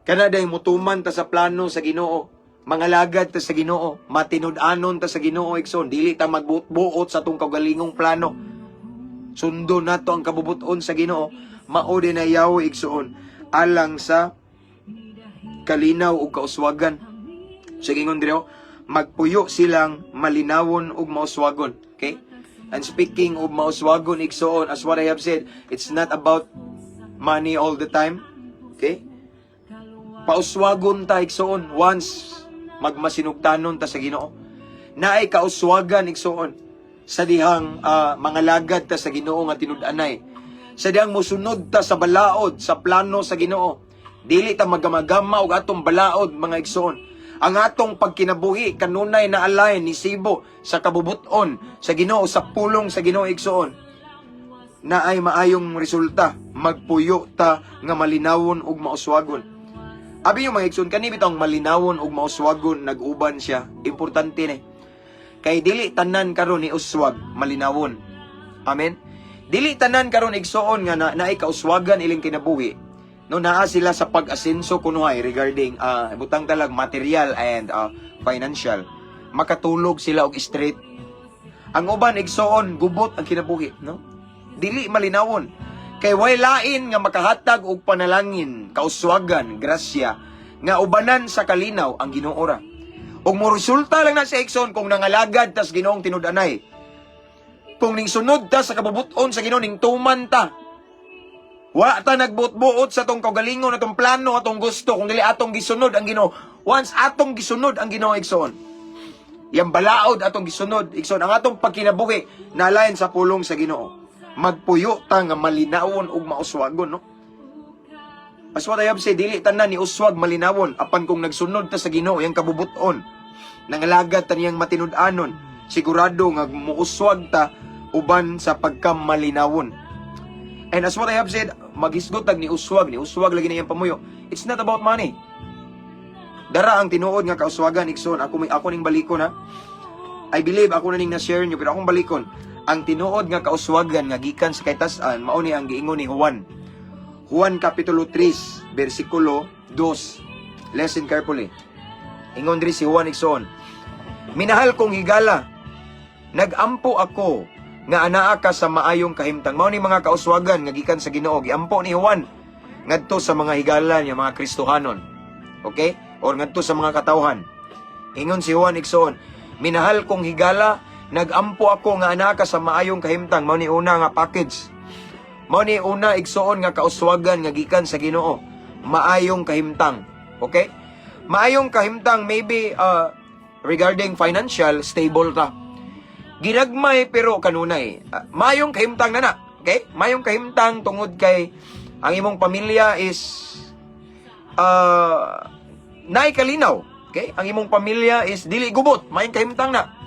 Speaker 2: Kana day mutuman ta sa plano sa Ginoo, mangalagad ta sa Ginoo, matinud-anon ta sa Ginoo, igsoon, dili ta magbuot-buot sa atong kaugalingong plano. Sundo nato ang kabubuton sa Ginoo, mao din na Yahweh, igsoon, alang sa kalinaw ug kauswagan. Sige, ingon diri, oh, magpuyo silang malinawon ug mauswagon. Okay? And speaking of mauswagon, igsoon, as what I have said, it's not about money all the time. Okay? Pauswagon ta, igsoon, once magmasinugtanon ta sa Ginoo. Naay kauswagan, igsoon, sa dihang mga lagad ta sa Ginoo nga tinud-anay. Sa dihang musunod ta sa balaod, sa plano sa Ginoo. Dili ta magamagama og atong balaod, mga igsoon. Ang atong pagkinabuhi kanunay na align ni sibo sa kabubuton sa Ginoo, sa pulong sa Ginoo, igsoon. Naay maayong resulta, magpuyo ta nga malinawon ug mauswagon. Abi yung mga igsoon, kani bitawng malinawon ug mauswagon nag-uban siya. Importante ni. Kay dili tanan karon ni uswag malinawon. Amen. Dili tanan karon, igsoon, nga na, naay kauswagan iling kinabuhi. No, naa sila sa pag-asenso kunuhay regarding butang talag material and financial. Makatulog sila og straight. Ang uban, igsoon, gubot ang kinabuhi, no? Dili malinawon. Kay way lain nga makahatag og panalangin, kauswagan, grasya nga ubanan sa kalinaw ang Ginoo ra. Ug mo resulta lang na sa, igsoon, kung nangalagad tas Ginoong tinud-anay. Kung ning sunod ta sa kabubuton sa Ginoo, ning tuman ta. Wa ta nagbuot-buot sa atong kaugalingon, atong plano, atong gusto, kung dili atong gisunod ang Ginoo. Once atong gisunod ang Ginoo, igsoon, yang balaod atong gisunod, igsoon, ang atong pagkinabuhi nalain sa pulong sa Ginoo. Magpuyo ta nga malinawon ug mauswagon, no? As what I have said, dili tanan ni uswag malinawon, apan kung nagsunod ta sa Ginoo, yang kabubuton, nangalagad ta niyang matinud-anon, sigurado nga muuswag ta uban sa pagkamalinawon. And as what I have said, maghisgot tag ni uswag lagi na iyang pamuyo. It's not about money. Dara ang tinuod nga kauswagan, igsoon. Ako may ako ning balikon ha. I believe ako na ning na-share nyo, pero akong balikon. Ang tinuod nga kauswagan nga gikan sa kaytas-an, mao ni ang giingon ni Juan. Juan Kapitulo 3, versikulo 2. Listen carefully. Ingon diri si Juan, igsoon. "Minahal kong higala, nagampo ako nga anaa ka sa maayong kahimtang." Mao ni mga kauswagan nga gikan sa Ginoo. Giampo ni Juan ngadto sa mga higala niya, mga Kristohanon. Okay? Or ngadto sa mga katawhan. Ingon si Juan, igsoon, "Minahal kong higala, nagampo ako nga anaa ka sa maayong kahimtang." Mao ni una nga package. Mao ni una, igsoon, nga kauswagan nga gikan sa Ginoo. Maayong kahimtang. Okay? Maayong kahimtang, maybe regarding financial, stable ta. Ginagmay pero kanunay. Maayong kahimtang na na. Okay? Maayong kahimtang tungod kay ang imong pamilya is naay kalinaw. Okay? Ang imong pamilya is dili gubot, maayong kahimtang na.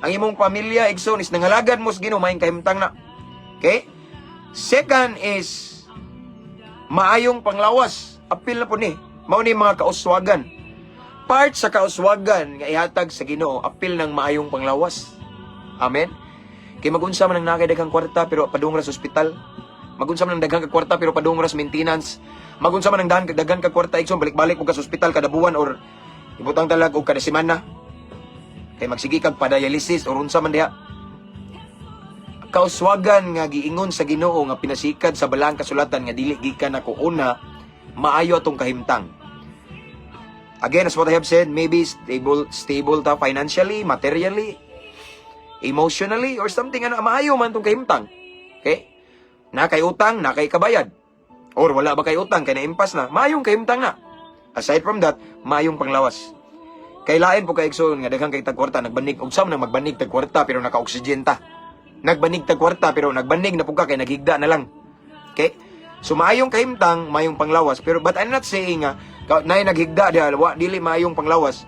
Speaker 2: Ang imong pamilya, igsoon, is nangalagad mo sa Ginoo, maayong kahimtang na. Okay? Second is maayong panglawas. Apil na po ni. Mao ni mga kauswagan. Part sa kauswagan nga ihatag sa Ginoo, apil ng maayong panglawas. Amen. Kay magunsa man ang naa kay daghang kwarta pero padung ra sa ospital. Magunsa man ang daghang ka kwarta pero padung ra sa maintenance. Magunsa man ang daghan ka kwarta, igsoon, balik-balik og ka sa ospital kada buwan or ibutang talag og kada semana. Kay magsige kag pa-dialysis or unsa man diha. Kauswagan nga giingon sa Ginoo nga pinasikad sa balaang kasulatan nga dili gikan ako una, maayo atong kahimtang. Again, as what I have said, maybe stable stable ta financially, materially, emotionally, or something, ano, maayo man tong kahimtang. Okay? Na kay utang, na kay kabayad. Or wala ba kay utang, kay naimpas na, maayong kahimtang na. Aside from that, maayong panglawas. Kay lain po kay, igsoon, nga daghang kay tag kwarta, nagbanig og sam nang magbanig tag kwarta pero naka-oxygen ta. Nagbanig tag kwarta pero nagbanig na pud ka kay naghigda na lang. Okay? So maayong kahimtang, maayong panglawas, pero but I'm not saying nga naay naghigda diha wa dili maayong panglawas.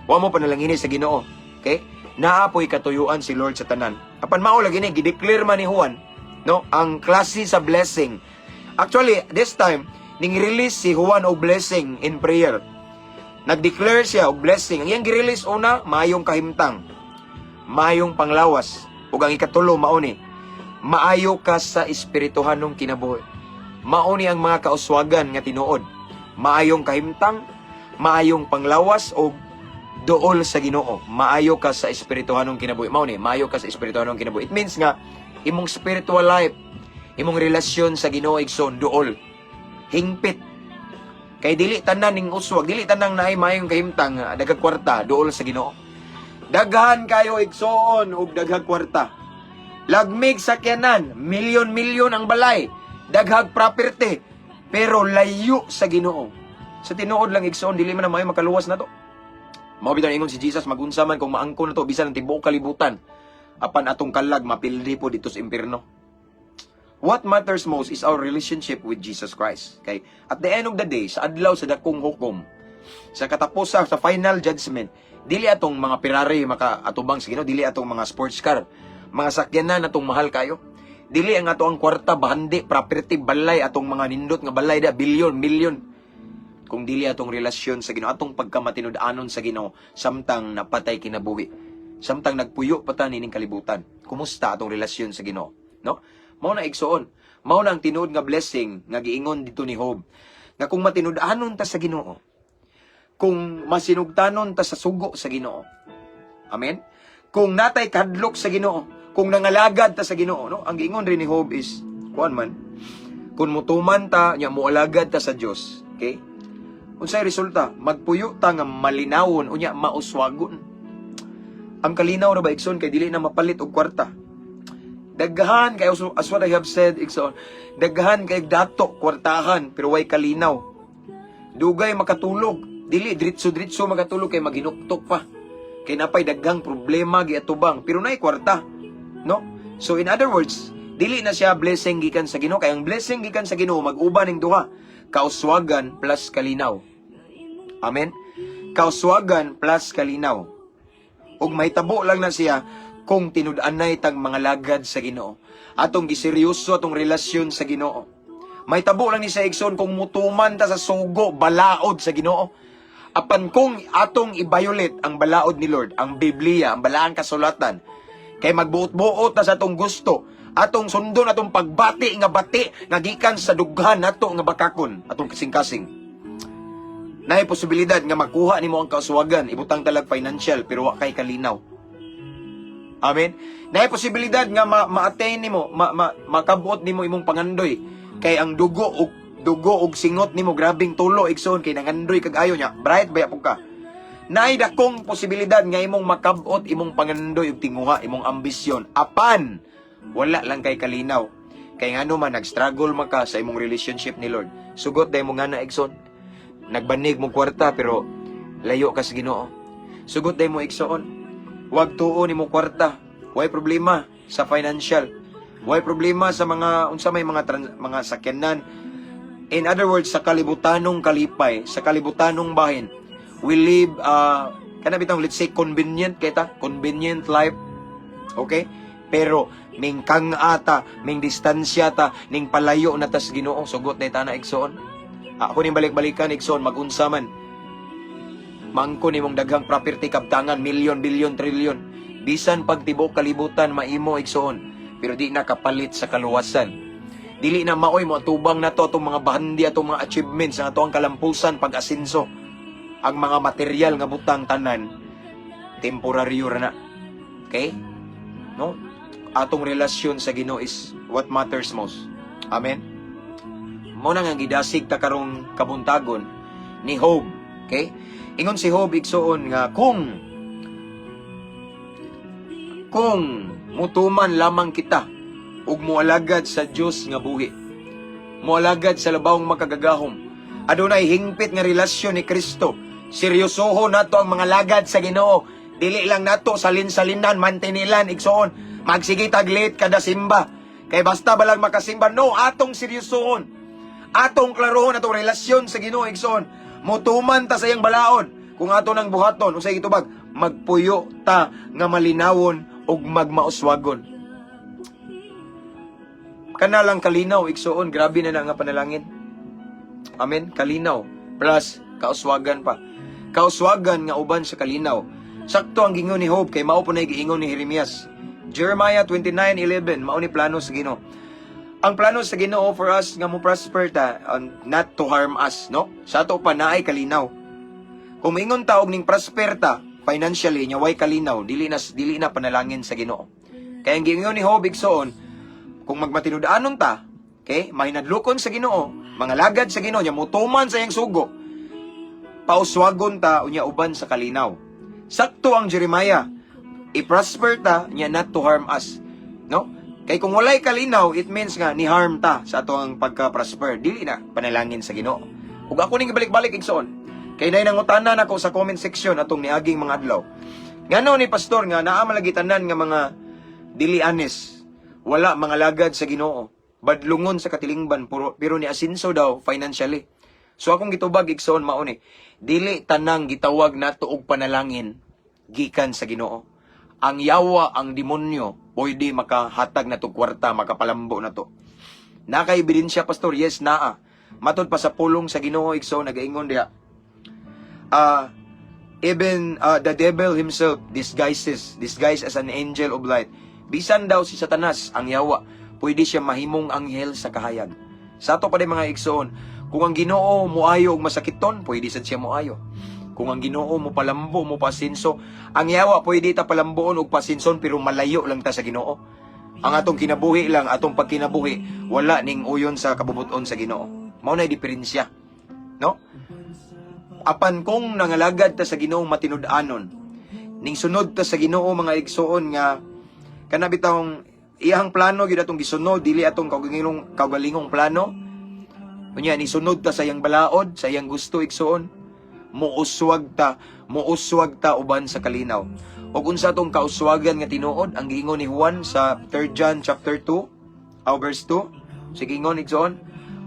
Speaker 2: Wa mo panalangini sa Ginoo. Okay? Naa po'y katuyuan si Lord sa tanan. Apan mao lagi ni gideclare man ni Juan, no, ang klase sa blessing. Actually, this time ning release si Juan og blessing in prayer. Nag-declare siya og blessing. Ang iyang gi-release una, maayong kahimtang, maayong panglawas, ug ang ikatulo mao ni maayo ka sa espirituhanong kinabuhi. Mao ni ang mga kauswagan nga tinuod. Maayong kahimtang, maayong panglawas o duol sa Ginoo. Maayo ka sa espirituhanong kinabuhi. Mao ni, maayo ka sa espirituhanong kinabuhi. It means nga imong spiritual life, imong relasyon sa Ginoo, igsoon, duol. Hingpit. Kay dili tanan ning uswag, dili tanang naay maayong kahimtang, daghang kwarta, duol sa Ginoo. Daghan kayo, igsoon, og daghang kwarta. Lagmig sakyanan, milyon-milyon ang balay, daghag property, pero layo sa Ginoo. Sa tinuod lang, igsoon, dili man na maayo makaluwas na to. Mao bitaw ingon si Jesus, magunsa man kung maangkon na to bisan ang tibuok kalibutan, apan atong kalag mapildi po dito sa impierno. What matters most is our relationship with Jesus Christ. Okay? At the end of the day, sa adlaw sa dakong hukom, sa katapusan, sa final judgment, dili atong mga Ferrari maka atubang sa Ginoo, dili atong mga sports car, mga sakyanan atong mahal kayo. Dili ang ato ang kwarta, bahandi, property, balay, atong mga nindot nga balay da, bilyon, milyon. Kung dili atong relasyon sa Ginoo, atong pagkamatinud-anon sa Ginoo samtang napatay kinabuhi. Samtang nagpuyo pa ta nining kalibutan. Kumusta atong relasyon sa Ginoo? No? Mao na, igsoon. Mao na ang tinuod nga blessing nga giingon dito ni Job. Nga kung matinud-anon ta sa Ginoo, kung masinugtanon ta sa sugo sa Ginoo. Amen? Kung natay kadlok sa Ginoo, kung nangalagad ta sa Ginoo, no? Ang giingon rin ni Job is kuan man, kung mutuman ta, nya moalagad ta sa Dios, okay? Unsay resulta? Magpuyo ta nga malinawon unya mauswagon. Ang kalinaw ra ba, igsoon, kay dili na mapalit og kwarta. Daghan kay, as what I have said, igsoon, daghan kay dato kwartahan pero way kalinaw. Dugay makatulog, dili diretso-diretso makatulog kay maginuktok pa. Kay napay daghang problema giatubang pero naay kwarta. No? So in other words, dili na siya blessing gikan sa Ginoo kay ang blessing gikan sa Ginoo mag-uban ning duha, kauswagan plus kalinaw. Amen. Kauswagan plus kalinaw. Ug mahitabo lang na siya kung tinud-anay tang mga lagad sa Ginoo. Atong giseryoso atong relasyon sa Ginoo. Mahitabo lang ni sa, igsoon, kung mutuman ta sa sugo balaod sa Ginoo. Apan kung atong i-violate ang balaod ni Lord, ang Biblia, ang balaang kasulatan, kay magbuot-buot ta sa atong gusto, atong sundon atong pagbati nga bati nga gikan sa dughan nato nga bakakon, atong kasing-kasing. Naay posibilidad nga makuha nimo ang kauswagan, ibutang talag financial, pero wa kay kalinaw. Amen. Naay posibilidad nga ma-attain nimo, makabot nimo imong pangandoy kay ang dugo ug singot nimo grabing tulo, igsoon, kay nangandoy kag ayo niya, bright baya pud ka. Naay dakong posibilidad nga imong makabot imong pangandoy ug tinguha imong ambisyon. Apan wala lang kay kalinaw. Kay ngano man nag-struggle man ka sa imong relationship ni Lord. Sugot dahil mo nga na, igsoon. Nagbanig mo kwarta pero layo ka sa Ginoo. Sugot day mo, igsoon. Wag tuo nimo kwarta. Way problema sa financial. Way problema sa mga unsa may mga mga sakyanan. In other words, sa kalibutanong kalipay, sa kalibutanong bahin, we live kana bitong, let's say, convenient kay ta, convenient life. Okay? Pero ning kang ata, ning distansya ta, ning palayo na tas Ginoo, sugot na tana, igsoon. Ako ning balik-balikan, igsoon, magunsa man. Mangko nimong daghang property, kabtangan, milyon, bilyon, trilyon. Bisan pagtibok kalibutan maimo, igsoon, pero di na kapalit sa kaluwasan. Dili na maoy mo atubang nato atong mga bahandi, atong mga achievements, ang atong kalampusan, pag-asenso. Ang mga material nga butang tanan temporaryo ra na. Okay? No? Atong relasyon sa Ginoo is what matters most. Amen. Mo na nga gidasig ta karong kabuntagon ni Job. Okay? Ingon si Job, igsoon, nga kung mutuman lamang kita ug mualagad sa Dios nga buhi, mualagad sa labawng makagagahom, adunay hingpit nga relasyon ni Kristo, seryosoho nato ang mga lagad sa Ginoo. Dili lang nato salin-salinan, mantinilan, igsoon. Magsige tag late kada simba. Kay basta ba lang makasimba? No, atong seryosohon. Atong klarohon atong relasyon sa Ginoo, igsoon. Mutuman ta sa iyang balaod. Kung ato nang buhaton, unsay gitubag? Magpuyo ta nga malinawon ug magmauswagon. Kana lang kalinaw, igsoon, grabe na na nga panalangin. Amen? Kalinaw. Plus, kauswagan pa. Kauswagan nga uban sa kalinaw. Sakto ang gingon ni Job kay mao po na giingon ni Jeremias. Jeremiah 29:11, mao ni plano sa Ginoo. Ang plano sa Ginoo for us nga mo prosper ta and not to harm us, no? Sa ato pa naay kalinaw. Kung moingon ta og ning prosper ta financially nya way kalinaw, dili na panalangin sa Ginoo. Kaya ang giingon ni Job, igsoon, kung magmatinud-anon ta, okay, mahinadlokon sa Ginoo, mga lagad sa Ginoo, nya mutuman sa iyang sugo, pauswagon ta unya uban sa kalinaw. Sakto ang Jeremiah. I-prosper ta nya not to harm us. No? Kay kung walay kalinaw, it means nga ni harm ta sa ato ang pagka-prosper. Dili na panalangin sa Ginoo. Ug ako ning ibalik-balik, igsoon. Kay nay nangutana nako sa comment section atong niaging mga adlaw. Ngano ni, pastor, nga naa man lagi tanan nga mga dili honest, wala mga lagad sa Ginoo, badlungon sa katilingban puro, pero ni asinso daw financially? So akong gitubag, igsoon, mao ni: dili tanang gitawag nato og panalangin gikan sa Ginoo. Ang yawa, ang demonyo, pwede makahatag nato kwarta, makapalambo nato. Naka ebidensya, pastor? Yes, naa. Matod pa sa pulong sa Ginoo, igsoon, nagaingon diha. Even the devil himself disguised as an angel of light. Bisan daw si Satanas, ang yawa, pwede siya mahimong anghel sa kahayag. Sa ato pa din, mga igsoon, kung ang Ginoo muayo og masakiton, pwede sad siya muayo. Kung ang Ginoo mo palambo, mo pasinso, ang yawa pwede ta palambuon og pasinson pero malayo lang ta sa Ginoo. Ang atong kinabuhi lang, atong pagkinabuhi, wala ning uyon sa kabubuton sa Ginoo. Mao na diferensya. No? Apan kung nangalagad ta sa Ginoo matinud-anon, ning sunod ta sa Ginoo, mga igsoon, nga kana bitawng iyang plano gyud atong gisunod, dili atong kaugalingong kaugalingong plano. Unya ni sunod ta sa iyang balaod, sa iyang gusto, igsoon, muuswag ta uban sa kalinaw. Ug unsa atong kauswagan nga tinuod? Ang giingon ni Juan sa 3 John chapter 2, aw verse 2. Sige, ingon, igsoon,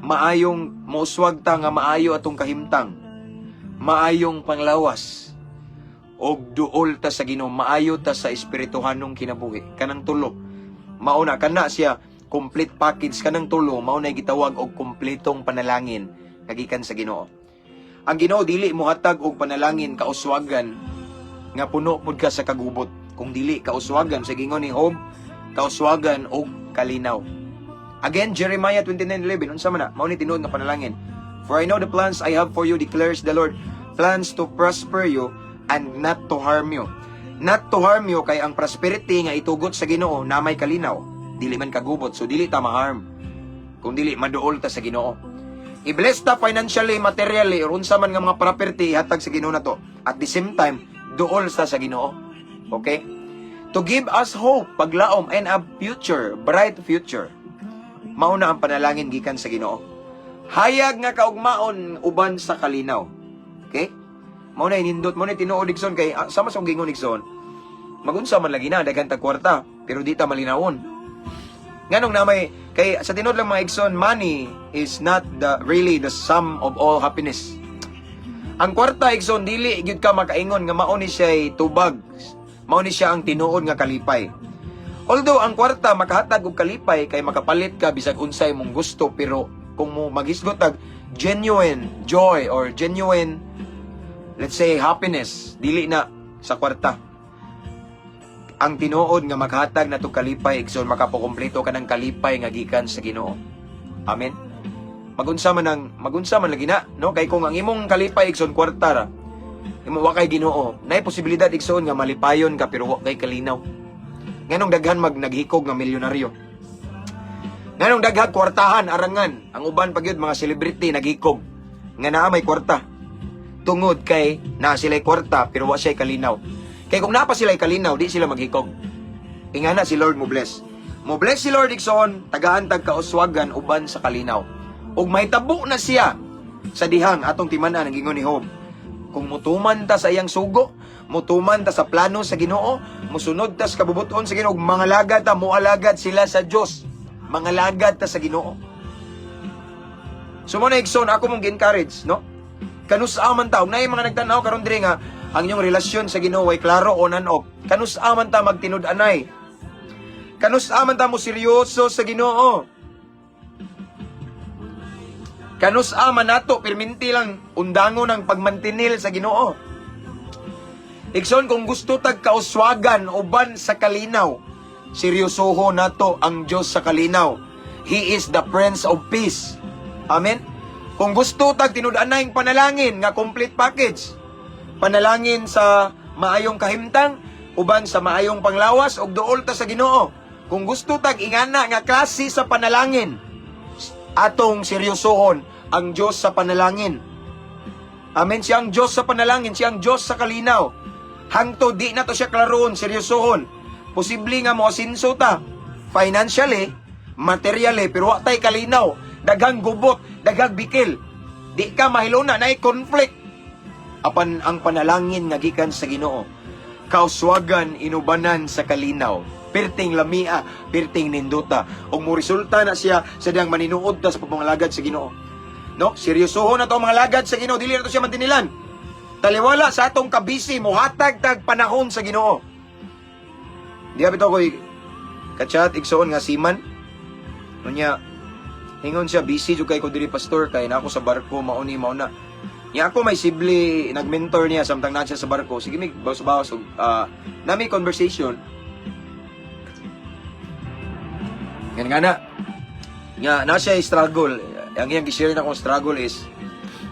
Speaker 2: maayong muuswag ta nga maayo atong kahimtang, maayong panglawas, og duol ta sa Ginoo, maayo ta sa espirituhanong kinabuhi. Kanang tulo. Mauna kana siya complete package, kanang tulo, mao na gitawag og kompletong panalangin nga gikan sa Ginoo. Ang Ginoo dili mohatag og panalangin kauswagan nga puno pud ka sa kagubot. Kung dili kauswagan sa gingon ni Job, kauswagan og kalinaw. Again, Jeremiah 29:11, unsa man na? Mao ni tinuod nga panalangin. "For I know the plans I have for you, declares the Lord, plans to prosper you and not to harm you." Not to harm you kay ang prosperity nga itugot sa Ginoo na may kalinaw, dili man kagubot, so dili ta ma-harm. Kung dili maduol ta sa Ginoo. I-bless ta financially, materially, or unsa man nga mga property ihatag sa Ginoo nato. At the same time, duol sa Ginoo. Okay? To give us hope, paglaom, and a future, bright future. Mao na ang panalangin gikan sa Ginoo. Hayag nga kaugmaon uban sa kalinaw. Mao na nindot, mao na tinuod, igsoon, kay sama sa akong giingon, igsoon. Magunsa man lagi na daghan tag kwarta, pero di ta malinawon. Nganong na may kay sa tinuod lang, mga igsoon, money is not the really the sum of all happiness. Ang kwarta, igsoon, dili gyud ka makaingon nga mao ni siya tubag. Mao ni siya ang tinuod nga kalipay. Although ang kwarta makahatag og kalipay kay makapalit ka bisag unsay mong gusto, pero kung mo maghisgot tag genuine joy or genuine, let's say, happiness, dili na sa kwarta. Ang tinuod nga maghatag nato kalipay, igsoon, makapokumpleto ka ng kalipay nga gikan sa Ginoo. Amen. Magunsa man lagi na, no? Kay kung ang imong kalipay, igsoon, kwarta ra, imo wa kay Ginoo, naay posibilidad, igsoon, nga malipayon ka pero wa kay kalinaw. Nganong daghan mag naghikog nga milyonaryo? Nganong daghang kwartahan arangan? Ang uban pa gyud mga celebrity naghikog nga naa may kwarta. Tungod kay naa sila'y kwarta pero wa siya'y kalinaw. Kay kung naa pa sila'y kalinaw, di sila maghikog. Ingana si Lord mo bless. Mo bless si Lord, igsoon, tagaan tag kauswagan uban sa kalinaw. Ug mahitabo na siya sa dihang atong timan-an ang gingon ni Job. Kung mutuman ta sa iyang sugo, mutuman ta sa plano sa Ginoo, musunod ta sa kabubuton sa Ginoo, ug mangalagad ta, mualagad sila sa Dios. Mangalagad ta sa Ginoo. So mo na, igsoon, ako mong gi-encourage, no? Kanus-a man ta, ug naay mga nagtan-aw karon diri nga ang inyong relasyon sa Ginoo ay klaro on and off. Kanus-a man ta magtinud-anay? Kanus-a man ta mo seryoso sa Ginoo? Kanus-a man nato pirminti lang undangon ang pagmantinil sa Ginoo? Igsoon, kung gusto tag kauswagan uban sa kalinaw, seryosoho nato ang Dios sa kalinaw. He is the Prince of Peace. Amen? Kung gusto tag tinud-anay panalangin nga complete package, panalangin sa maayong kahimtang, uban sa maayong panglawas ug duol ta sa Ginoo. Kung gusto tag ingana nga klase sa panalangin, atong seryosohon ang Diyos sa panalangin. Amen. Siya ang Diyos sa panalangin, siya ang Diyos sa kalinaw. Hangtod di na to siya klaroon, seryosohon. Posible nga mo asinso ta financially, materially, pero wa tay kalinaw. Daghang gubot, daghang bikil. Di ka mahiluna, naay conflict. Apan ang panalangin nga gikan sa Ginoo, kauswagan inubanan sa kalinaw. Pirting lamia, pirting nindota. Ug mo resulta na siya sa diyang maninuod ta sa pagpangalagad sa Ginoo. No? Seryosohon na to ang mga lagad sa Ginoo, dili na to siya mantinilan. Taliwala sa atong kabisi, muhatag tag panahon sa Ginoo. Di bitaw ko'y kachat, igsoon, nga seaman. Unya, ingon siya, "Busy jud kay ko diri, Pastor, kay na ako sa barko, mauni mauna." Nya ako may sibli nag-mentor niya samtang naa siya sa barko. Sige mig bawas-bawas og nami conversation. Nga nga na. Nga na siya struggle. Ang iyang gi-share na kong struggle is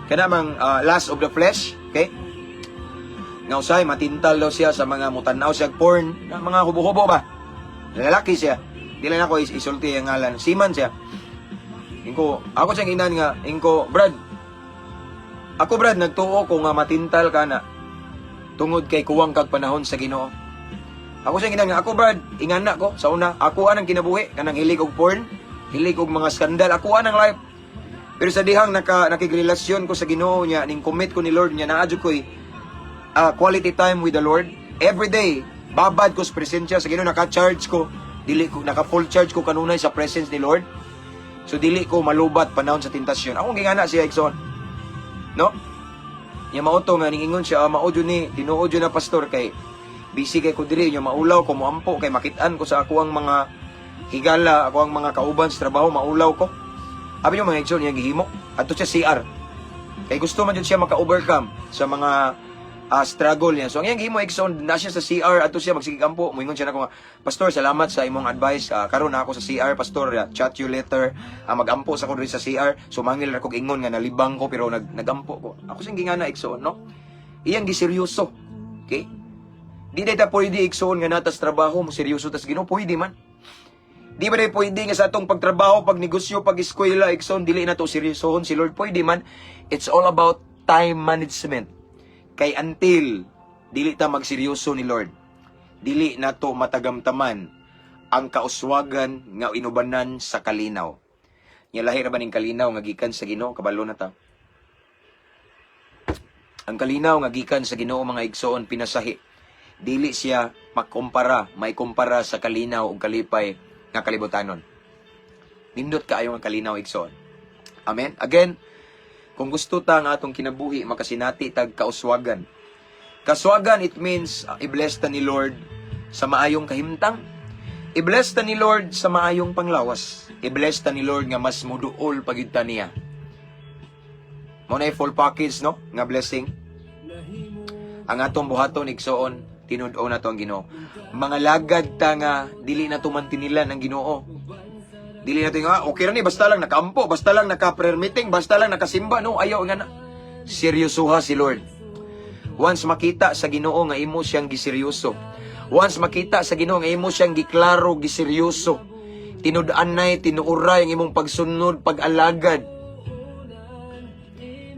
Speaker 2: kana mang lust of the flesh, okay? Nga usay matintal daw siya sa mga mutanaw siya porn, na mga hubo-hubo ba? Lalaki siya. Di lang ako isulti ang ngalan. Seaman siya. Ingko, ako siyang inan nga, ingko, "Brad, ako brad, nagtuo ko nga matintal ka na tungod kay kuwang kag panahon sa Ginoo." Ako siyang inan nga, "Ako brad, ingana ko sa una, ako anang kinabuhi, kanang hilig og porn, hilig og mga skandal, ako anang life. Pero sa dihang nakigrelasyon ko sa Ginoo niya, ning commit ko ni Lord niya, naa jud ko'y quality time with the Lord. Every day, babad ko sa presensya sa Ginoo, naka-charge ko, dili ko naka full charge ko kanunay sa presence ni Lord. So dili ko malubat panahon sa tentasyon." Akong gingana siya, igsoon. No? Nya mao to nga ningingon siya, "Ah, mao jud ni, tinuod jud na, Pastor, kay busy kay ko diri nya maulaw ko moampo kay makit-an ko sa ako ang mga higala, ako ang mga kauban sa trabaho, maulaw ko." Abi niyo, mga igsoon, iyang gihimo. Adto siya CR. Kay gusto man jud siya maka-overcome sa mga struggle niya. So ang iyang gihimo, igsoon, na siya sa CR, adto siya magsigig ampo. Moingon siya nako nga, "Pastor, salamat sa imong advice. Karon na ako sa CR, Pastor. Chat you later. Magampo sa ko diri sa CR. Sumangil ra kog ingon nga nalibang ko pero nagampo ko." Ako siyang gingana, igsoon, no? Iyang giseryoso. Okay? Di day ta pwede, igsoon, nga natas trabaho mo seryoso tas Ginoo, pwede man. Di ba day pwede nga sa atong pagtrabaho, pagnegosyo, pag-eskwela, igsoon, dili na to seryosohon si Lord? Pwede man. It's all about time management. Kay until dili ta magseryoso ni Lord, dili na to matagamtaman ang kauswagan nga inubanan sa kalinaw. Nya lahi ra ba ning kalinaw nga gikan sa Ginoo, kabalo na ta. Ang kalinaw nga gikan sa Ginoo, mga igsoon, pinasahi. Dili siya makumpara, maikumpara sa kalinaw ug kalipay nga kalibutanon. Nindot kaayo ang kalinaw, igsoon. Amen. Again, kung gusto ta nga atong kinabuhi makasinati tag kauswagan. Kauswagan, it means i-bless ta ni Lord sa maayong kahimtang. I-bless ta ni Lord sa maayong panglawas. I-bless ta ni Lord nga mas muduol pa gyud ta niya. Mao na full package, no, nga blessing. Ang atong buhaton, igsoon, tinud-on nato ang Ginoo. Mga lagad ta nga dili na tumantinilan ang Ginoo. Dili nato nga okay ra ni, basta lang nakaampo, basta lang naka-prayer meeting, basta lang nakasimba, no, ayaw nga na. Seryosoha si Lord. Once makita sa Ginoo nga imo siyang giseryoso. Once makita sa Ginoo nga imo siyang giklaro, giseryoso. Tinud-anay, tinuuray ang imong pagsunod, pag-alagad.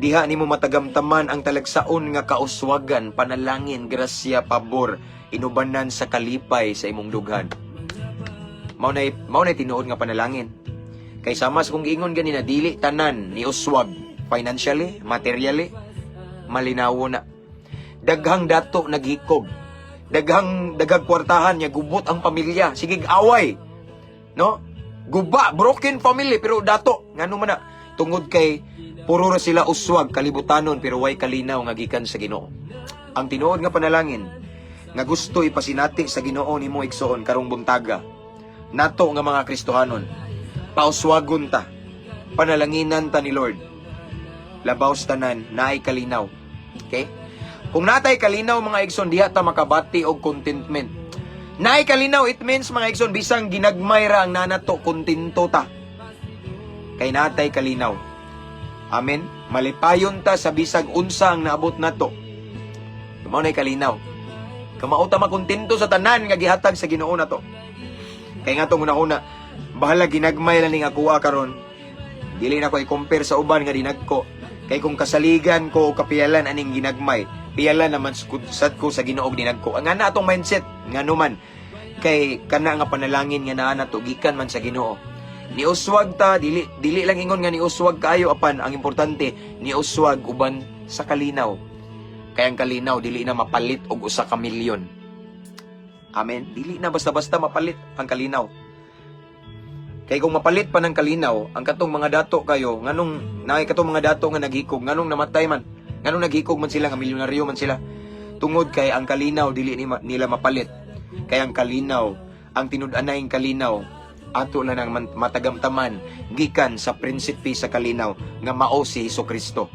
Speaker 2: Diha nimo matagamtaman ang talagsaon nga kauswagan, panalangin, grasya, pabor, inubanan sa kalipay sa imong dughan. Mao na tinuod nga panalangin. Kay sama sa kong giingon ganina, dili tanan ni uswag financially, materially, malinawo na. Daghang dato naghikog. Daghang kwartahan niya, gubot ang pamilya, sige away. No? Guba, broken family, pero dato ngano man na? Tungod kay puro ra sila uswag kalibutanon pero way kalinaw nga gikan sa Ginoo. Ang tinuod nga panalangin nga gusto ipasinati sa Ginoo nimo, igsoon, karong buntaga nato nga mga Kristohanon, pauswagon ta, panalanginan ta ni Lord. Labaw sa tanan, naay kalinaw. Okay? Kung natay kalinaw, mga igsoon, diha ta makabati og contentment. Naay kalinaw, it means, mga igsoon, bisang ginagmay ra ang nanato, kontento ta. Kay natay kalinaw. Amen. Malipayon ta sa bisag unsa ang naabot nato. Mao nay kalinaw. Kamao ta makontento sa tanan nga gihatag sa Ginoo nato. Kay nga tong una-una, bahala ginagmay lang ning akuha karon. Dili na ko i-compare sa uban nga dinagko. Kay kung kasaligan ko o kapiyalan aning ginagmay, piyalan naman sad ko sa Ginoo og dinagko. Ang ana atong mindset ngano man kay kana nga panalangin nga naa nato gikan man sa Ginoo. Niuswag ta, dili dili lang ingon nga niuswag kaayo, apan ang importante niuswag uban sa kalinaw. Kay ang kalinaw dili na mapalit og 1 ka milyon. Amen. Dili na basta-basta mapalit ang kalinaw. Kay kung mapalit pa ng kalinaw, ang katong mga dato kayo, nganong naay katong mga dato nga naghikog, nganong namatay man, nganong naghikog man sila nga milyonaryo man sila? Tungod kay ang kalinaw dili nila mapalit. Kay ang kalinaw, ang tinud-anay kalinaw, ato lang ang matagamtaman gikan sa prinsipe sa kalinaw nga mao si Hesus Kristo.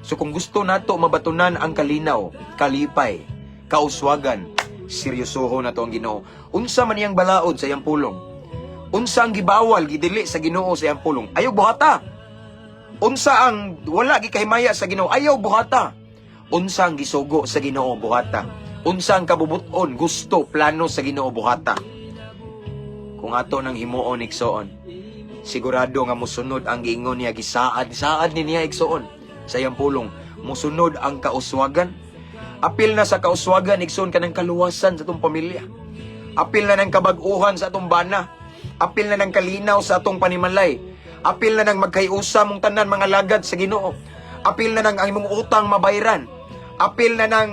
Speaker 2: So kung gusto nato mabatunan ang kalinaw, kalipay, kauswagan, seryosoho nato ang Ginoo. Unsa man iyang balaod sa iyang pulong? Unsa ang gibawal, gidili sa Ginoo sa iyang pulong? Ayaw buhata. Unsa ang wala gikahimaya sa Ginoo? Ayaw buhata. Unsa ang gisugo sa Ginoo? Buhata. Unsa ang kabubuton, gusto, plano sa Ginoo? Buhata. Kung ato nang himuon, igsoon, sigurado nga musunod ang giingon niya, gisaad, saad ni niya, igsoon, sa iyang pulong, musunod ang kauswagan. Apil na sa kauswagan, igsoon, kanang kaluwasan sa atong pamilya. Apil na ng kabag-uhan sa atong bana. Apil na ng kalinaw sa atong panimalay. Apil na ng magkayusa mong tanan mga lagad sa Ginoo. Apil na ng ang imong utang mabayran. Apil na ng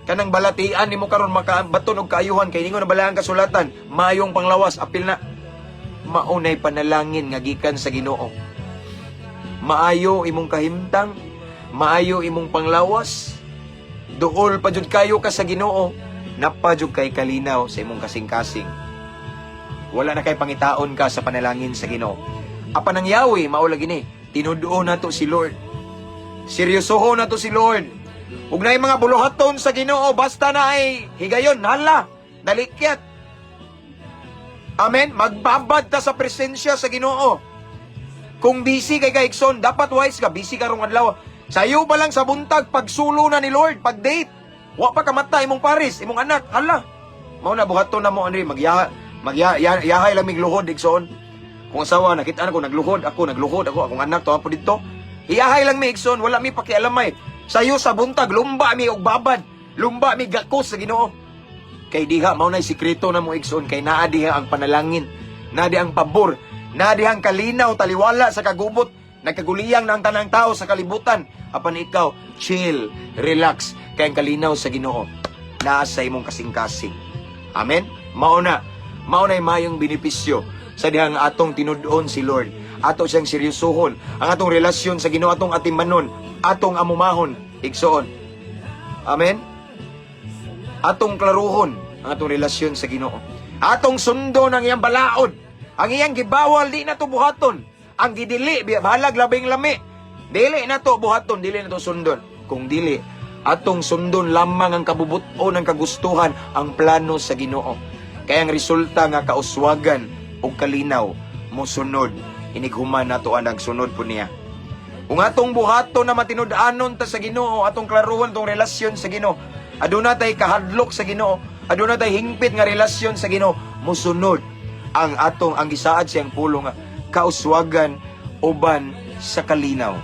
Speaker 2: kanang balatian nimo karon makabaton og kaayuhan kay ningon na balaang kasulatan, mayong panglawas, apil na. Maunay panalangin nga gikan sa Ginoo. Maayo imong kahimtang, maayo imong panglawas, duol pa jud kayo ka sa Ginoo, napa jud kay kalinaw sa imong kasing-kasing. Wala na kay pangitaon ka sa panalangin sa Ginoo. Apan ang yawi, mao lagi ni, tinuduo nato si Lord. Seryosoho nato si Lord. Ug naay mga buluhaton sa Ginoo, basta na ay higayon, hala, dalikyat. Amen. Magbabad ta sa presensya sa Ginoo. Kung busy kay ka, igsoon, dapat wise ka, busy ka rong adlaw. Sayo pa lang sa buntag, pagsulo na ni Lord, pag date. Wa pa kamata imong paris, imong anak, hala. Mao na buhaton na mo Andre, magya magya yahay lang mig luhod, igsoon. Kung asawa nakita na ko nagluhod ako, akong anak to po didto. Iyahay lang mi, igsoon, wala mi pakialamay. Sayo sa buntag, lumba mi og babad. Lumba mi gakos sa Ginoo. Kay diha mao nay sikreto na mo, igsoon, kay naa diha ang panalangin, naa diha ang pabor, naa diha ang kalinaw taliwala sa kagubot. Nagkaguliyang na ang tanang tao sa kalibutan. Apan ikaw, chill, relax, kay ang kalinaw sa Ginoo naa sa imong kasing-kasing. Amen? Mao na. Mao na'y mayong benepisyo sa dihang atong tinud-on si Lord. Ato siyang seryosohon. Ang atong relasyon sa Ginoo, atong atimanon, atong amumahon, igsoon. Amen? Atong klaruhon ang atong relasyon sa Ginoo. Atong sundon ang iyang balaod. Ang iyang gibawal di na to buhaton. Ang gidili bahalag labing lami. Dili na to buhaton, dili na to sundon. Kung dili, atong sundon lamang ang kabubuton, ang kagustuhan, ang plano sa Ginoo. Kaya ang resulta nga kauswagan ug kalinaw mosunod, inighuman nato ang nagsunod po niya. Kung atong buhaton na matinud-anon ta sa Ginoo, atong klaruhon tong relasyon sa Ginoo, aduna tay kahadlok sa Ginoo, aduna tay hingpit nga relasyon sa Ginoo, mosunod ang atong ang gisaad siyang pulong nga kauswagan uban sa kalinaw.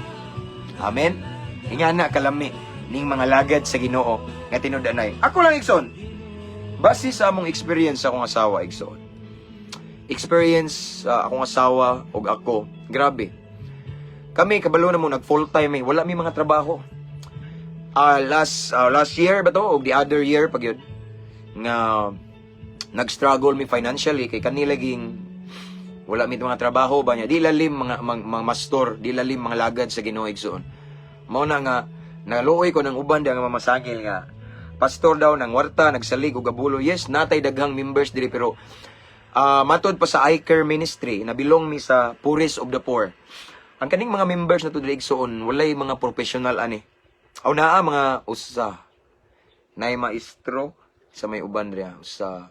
Speaker 2: Amen. Ingana kalami ning mga lagad sa Ginoo nga tinud-anay. Ako lang, igsoon. Base sa among experience sa akong asawa, igsoon. Experience sa akong asawa ug ako, grabe. Kami kabalo na mo nag full time eh. Wala mi mga trabaho. Last year ba to o the other year pag yun nga nag-struggle mi financially kay kanila ging wala mi mga trabaho ba niya, di lalim mga mastor, di lalim mga lagad sa Ginoo, igsoon. Mao na nga naluoy ko ng uban di nga mamasangil nga pastor daw ng warta nagsalig og abulo. Yes, natay daghang members diri, pero matod pa sa iCare Ministry na belong mi sa Poorest of the Poor, ang kaning mga members na to diri, igsoon, walay mga professional ani. Aw, naa mga usa nay maestro sa may uban riya, usa,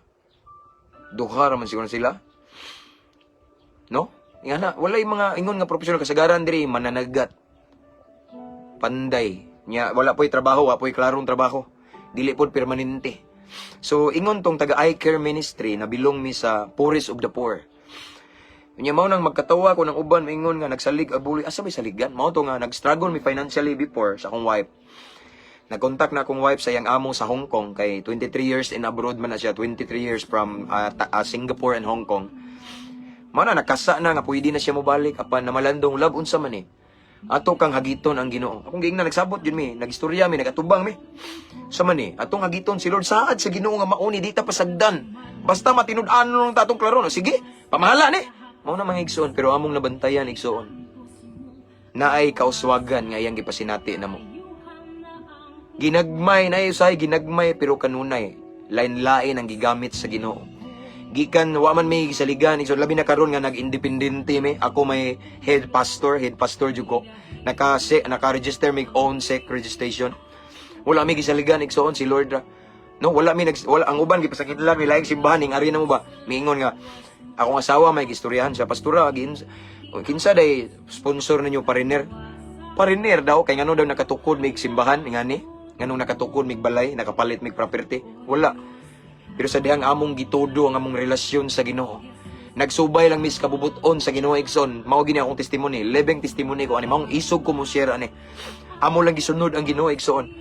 Speaker 2: duha ra man siguro sila, no? Nga na walay mga ingon nga professional. Kasagaran diri mananagat, panday nya, wala po'y trabaho, wa po'y klarong trabaho, dili pod permanente. So ingon tong taga iCare Ministry na belong mi sa Poorest of the Poor. Nya mao nang magkatawa ko ng uban maingon nga nagsalig abuli, asa may saligan? Mao to nga nag-struggle mi financially before sa akong wife. Nag-contact na akong wife sa iyang amo sa Hong Kong kay 23 years in abroad man na siya, 23 years from Singapore and Hong Kong. Mao na nakasa na nga pwede na siya mobalik, apan namalandong, "Love, unsa man eh? Ato kang hagiton ang Ginoo." Akong giingnan, nagsabot yun mi, nagistorya mi, nagatubang mi. Sa man eh, atong hagiton si Lord, saad sa Ginoo nga mauni, di ta pasagdan. Basta matinud-anon lang ta atong klaro. No? Sige, pamahala ni. Mao na mga igsoon, pero among nabantayan, igsoon. Naay kauswagan nga iyang gipasinati na mo. Ginagmay na usay ginagmay, pero kanunay lain-lain ang gigamit sa Ginoo. Gikan wa man may gisaligan, igsoon, labi na karon nga nag-independente mi. Ako may head pastor, head pastor jud ko. Naka-register mig own SEC registration. Wala mi gisaligan, igsoon, si Lord ra. No, wala mi nag wala ang uban gipasakit lang mi laing simbahan ning ari na mo ba. Miingon nga akong asawa may gistoryahan siya, "Pastora, kinsa day sponsor ninyo, pariner?" Pariner daw kay ngano daw nakatukod mig simbahan ngani? Nganong nakatukod mig balay, nakapalit mig property? Wala. Pero sa dihang among gitudo ang among relasyon sa Ginoo. Nagsubay lang mis kabubuton sa Ginoo, igsoon. Mao gini akong testimony, living testimony ko ani, maong isog ko mo share ani. Amo lang gisunod ang Ginoo, igsoon.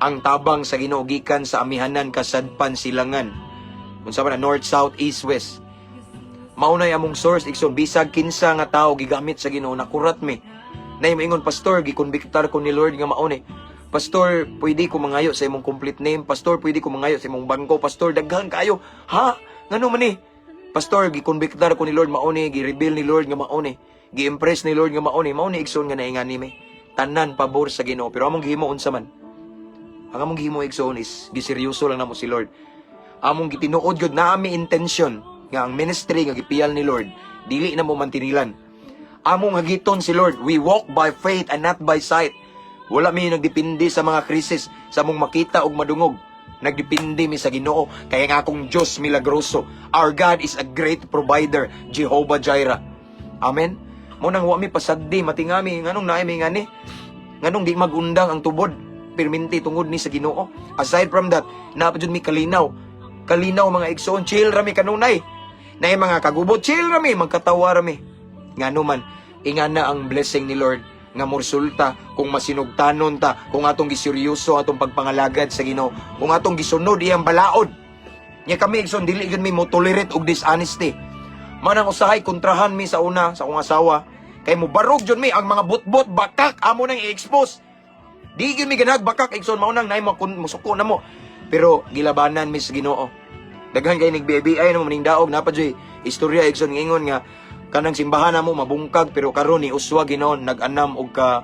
Speaker 2: Ang tabang sa Ginoo gikan sa amihanan, kasadpan, silangan. Unsa pa na, north, south, east, west. Mao nay among source, igsoon, bisag kinsa nga tawo gigamit sa Ginoo, nakurat mi. Nay maingon, "Pastor, gikonbiktar ko ni Lord nga mao ni. Pastor, pwede ko mangayo sa imong complete name. Pastor, pwede ko mangayo sa imong bangko. Pastor, daghan kayo." Ha? Ngano man ni? "Pastor, gikonbiktar ko ni Lord mao ni, gi-reveal ni Lord nga mao ni. Gi-impress ni Lord nga mao ni." Mao ni, igsoon, nga naingani mi. Tanan pabor sa Ginoo. Pero among gihimo unsa man? Ang among gihimo, igsoon, is giseryoso lang namo si Lord. Among gitinuod gyud na ami intention nga ang ministry nga gipiyal ni Lord dili na mo mantinilan. Among hagiton si Lord. We walk by faith and not by sight. Wala mi nagdepende sa mga krisis, sa among makita ug madungog. Nagdepende mi sa Ginoo kaya nga akong Dios milagroso. Our God is a great provider, Jehovah Jireh. Amen. Mo nang wa mi pasagdi, matingami nganong naay mi ngani. Nganong di magundang ang tubod? Pirminti tungod ni sa Ginoo. Aside from that, naa pa jud mi kalinaw. Kalinaw, mga igsoon, chill rami kanunay. Naay mga kagubot, chill rami, magkatawa rami. Ngano man, ingana ang blessing ni Lord nga moresulta kung masinugtanon ta, kung atong giseryoso atong pagpangalagad sa Ginoo, kung atong gisunod iyang balaod. Nya kami, igsoon, dili gyud mi mo tolerate og dishonesty. Manang usahay kontrahan mi sa una sa akong asawa. Kay mo barog jud mi ang mga butbot bakak amo nang i-expose. Di gyud mi ganag bakak, igsoon, mao nang naay mo kun musuko na mo. Pero gilabanan mi sa Ginoo. Daghan kay nag-BBI no maning daog napa joy istorya, igsoon, ngingon nga kanang simbahan namo mabungkag, pero karon ni uswa Ginoo, nag-anam og ka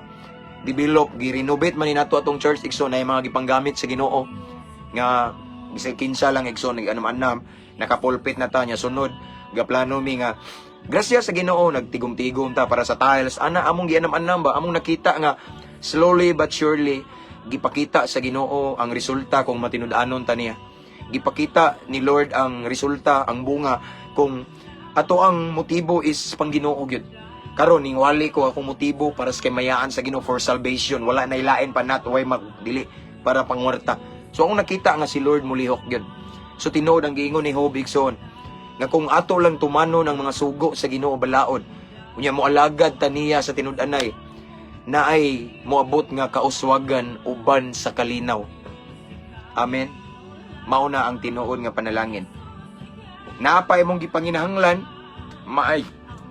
Speaker 2: develop, gi-renovate man ni nato atong church, igsoon, na mga gipanggamit sa Ginoo nga bisag kinsa lang, igsoon, nag-anam-anam, naka-pulpit na ta niya. Sunod gaplano mi nga grasya sa Ginoo, nagtigom-tigom ta para sa tiles ana among gianam-anam ba. Among nakita nga slowly but surely gipakita sa Ginoo ang resulta kung matinud-anon ta niya. Gipakita ni Lord ang resulta, ang bunga kung ato ang motibo is pang Ginoo gyud. Karon ning wali ko akong motibo para sa kaymayaan sa Ginoo, for salvation, wala na ilain pa nato, way magdili para pangwarta. So akong nakita nga si Lord mulihok gyud. So tinuod ang giingon ni Job, igsoon, nga kung ato lang tumanon ang mga sugo sa Ginoo balaod, unya moalagad ta niya sa tinud-anay, naay moabot nga kauswagan uban sa kalinaw. Amen. Mao na ang tinuod nga panalangin. Naa pa imong gipanginahanglan, maay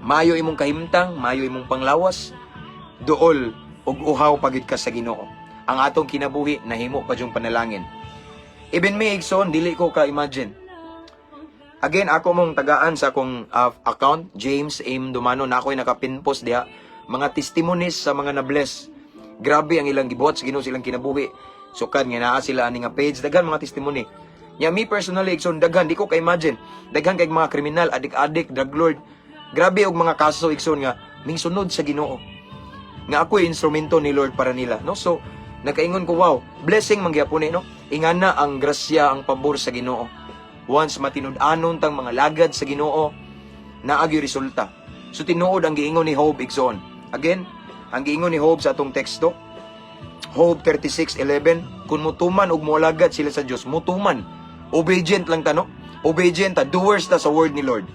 Speaker 2: mayo imong kahimtang, mayo imong panglawas, duol ug uhaw pagid ka sa Ginoo. Ang atong kinabuhi nahimo pa yung panalangin. Even me, igsoon, dili ko ka imagine. Again, ako mong tagaan sa akong account, James M. Dumano, na ako'y naka-pinpost diha, mga testimonies sa mga na-bless. Grabe ang ilang gibuhat sa Ginoo sa ilang kinabuhi. Sukad nga naa sila ani nga page, daghan mga testimony. Nya me personally, igsoon, daghan di ko ka-imagine. Daghan kay mga kriminal, adik-adik, drug lord. Grabe og mga kaso, igsoon, nga ming sunod sa Ginoo. Nga ako'y instrumento ni Lord para nila, no? So, nakaingon ko, wow, blessing man gyapon eh, no? Ingana ang grasya, ang pabor sa Ginoo. Once matinud-anon tang mga lagad sa Ginoo, naagyo resulta. So tinuod ang giingon ni Job, igsoon. Again, ang giingon ni Job sa atong teksto, Job 36:11, kung mutuman ug moalagad sila sa Dios, mutuman. Obedient lang ta, no? Obedient ta, doers ta sa word ni Lord.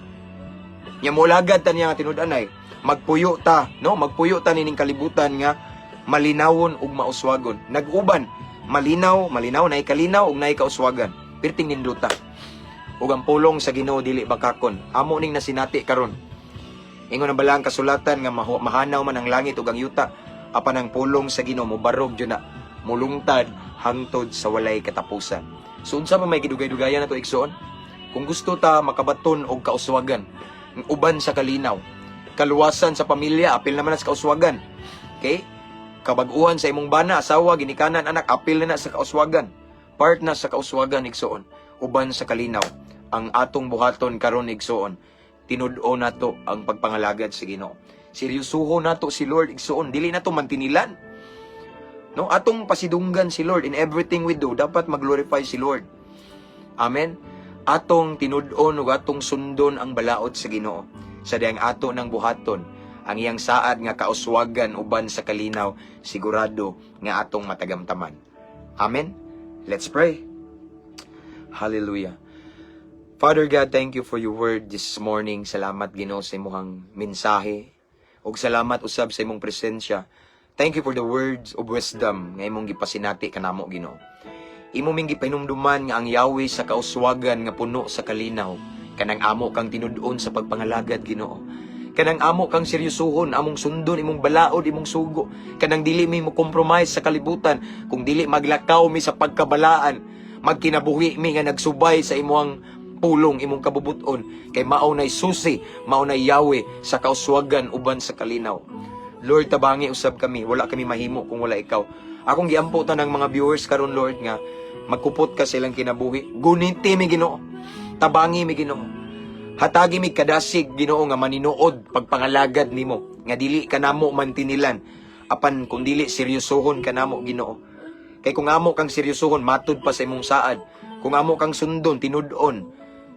Speaker 2: Nya moalagad ta niya nga tinud-anay, magpuyo ta, no? Magpuyo ta nining kalibutan nga malinawon ug mauswagon. Nag-uban, malinaw, malinaw, naay kalinaw ug naay kauswagan. Perting nindota. Ug ang pulong sa Ginoo dili bakakon. Amo ning nasinati karon. Ingon ang balaang kasulatan nga mahanaw man ang langit ug ang yuta, apan ang pulong sa Ginoo mobarog jud na, mulungtad hangtod sa walay katapusan. So unsa pa may gidugay-dugayan nato, igsoon? Kung gusto ta makabaton og kauswagan, uban sa kalinaw, kaluwasan sa pamilya, apil naman na sa kauswagan. Okay? Kabag-uhan sa imong bana, asawa, ginikanan, anak, apil na na sa kauswagan. Part na sa kauswagan, igsoon, uban sa kalinaw. Ang atong buhaton karon, igsoon, tinud-o nato ang pagpangalagad sa Ginoo. Seryosuho nato si Lord, igsoon, dili nato mantinilan. No, atong pasidunggan si Lord in everything we do, dapat mag-glorify si Lord. Amen. Atong tinud-on ug atong sundon ang balaod sa Ginoo. Sa diyang ato ng buhaton, ang iyang saad nga kauswagan uban sa kalinaw, sigurado nga atong matagamtaman. Amen. Let's pray. Hallelujah. Father God, thank you for your word this morning. Salamat, Ginoo, sa imong mensahe. Ug salamat usab sa imong presensya. Thank you for the words of wisdom nga imong gipasinati kanamo, Ginoo. Imo ming gipahinumduman nga ang Yahweh sa kauswagan nga puno sa kalinaw. Kanang amo kang tinud-on sa pagpangalagad, Ginoo. Kanang amo kang seryosohon, among sundon imong balaod, imong sugo. Kanang dili mi mo compromise sa kalibutan, kung dili maglakaw mi sa pagkabalaan, magkinabuhi mi nga nagsubay sa imong pulong, imong kabubuton, kay mao nay susi, mao nay Yahweh sa kauswagan uban sa kalinaw. Lord, tabangi usab kami, wala kami mahimo kung wala ikaw. Akong giampo tanang mga viewers karon, Lord, nga magkupot ka sa ilang kinabuhi. Guniti mi, Ginoo. Tabangi mi, Ginoo. Hatagi mi kadasig, Ginoo, nga maninuod pagpangalagad nimo, nga dili kanamo mantinilan apan kung dili seryosohon kanamo, Ginoo. Kay kung amo kang seryosohon, matud pa sa imong saad. Kung amo kang sundon, tinud-on,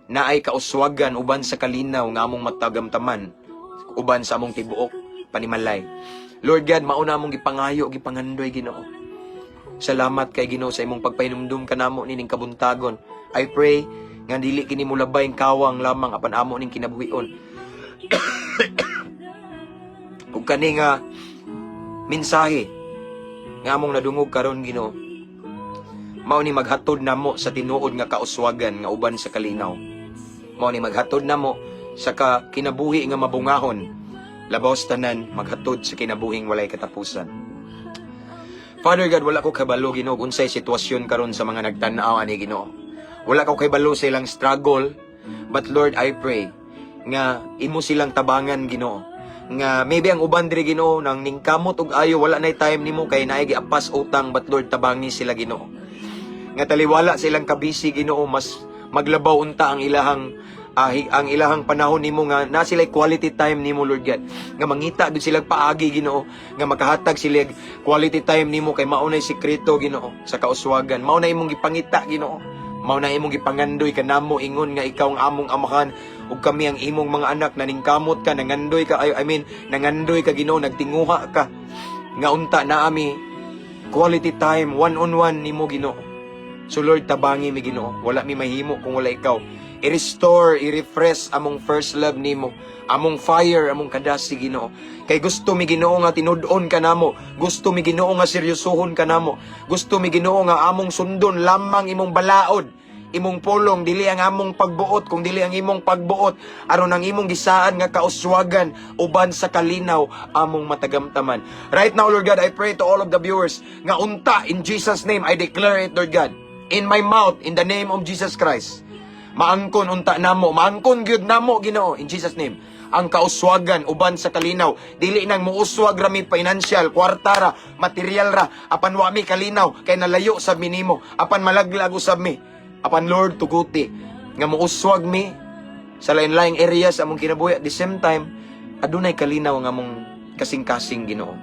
Speaker 2: naay kauswagan uban sa kalinaw nga among matagamtaman uban sa among tibuok panimalay. Lord God, mao na among gipangayo, gipangandoy, Ginoo. Salamat kay Ginoo sa imong pagpahinumdum kanamo nining kabuntagon. I pray nga dili kini mulabay kawang lamang apan amo ning kinabuhion. Ug kani nga mensahe nga among nadungog karon, Ginoo, mao ni maghatod namo sa tinuod nga kauswagan nga uban sa kalinaw. Mao ni maghatod namo sa ka kinabuhi nga mabungahon. Labaw sa tanan, maghatod sa kinabuhing walay katapusan. Father God, wala ko kabalo, Ginoo, unsay sitwasyon karon sa mga nagtan-aw ani, Ginoo. Wala ko kabalo sa ilang struggle, but Lord, I pray nga imo silang tabangan, Ginoo. Nga maybe ang uban diri, Ginoo, nang ningkamot og ayo, wala nay time nimo kay naay giapas utang, but Lord, tabangi sila, Ginoo. Nga taliwala sa ilang kabisi, Ginoo, mas maglabaw unta ang ilahang panahon nimo nga na sila quality time nimo, Lord God, nga mangita gud sila paagi, Ginoo, nga makahatag sila quality time nimo kay mao nay sekreto, Ginoo, sa kauswagan. Mao na imong gipangita, Ginoo, mao na imong gipangandoy kanamo, ingon nga ikaw ang among amahan ug kami ang imong mga anak. Naningkamot ka, nangandoy ka, I mean, nangandoy ka, Ginoo, nagtinguha ka nga unta naami quality time one on one nimo, Ginoo. So Lord, tabangi mi, Ginoo. Wala mi mahimo kung wala ikaw. I-restore, i-refresh among first love nimo, among fire, among kadasi, Ginoo. Kay gusto mi, Ginoo, nga tinud-on ka namo. Gusto mi, Ginoo, nga seryosohon ka namo. Gusto mi, Ginoo, nga among sundon lamang imong balaod, imong pulong, dili ang among pagbuot kung dili ang imong pagbuot, aron ang imong gisaad nga kauswagan uban sa kalinaw among matagamtaman. Right now, Lord God, I pray to all of the viewers nga unta in Jesus' name I declare it, Lord God, in my mouth, in the name of Jesus Christ. Maangkon unta namo, maangkon gyud namo, Ginoo, in Jesus' name, ang kauswagan uban sa kalinaw. Dili nang muuswag rami financial, kwarta ra, material ra, apan wa mi kalinaw kay nalayo sa minimo, apan malaglag usab mi. Apan Lord, tuguti nga muuswag mi sa lain-laing area sa among kinabuhi, at the same time adunay kalinaw nga among kasing-kasing, Ginoo.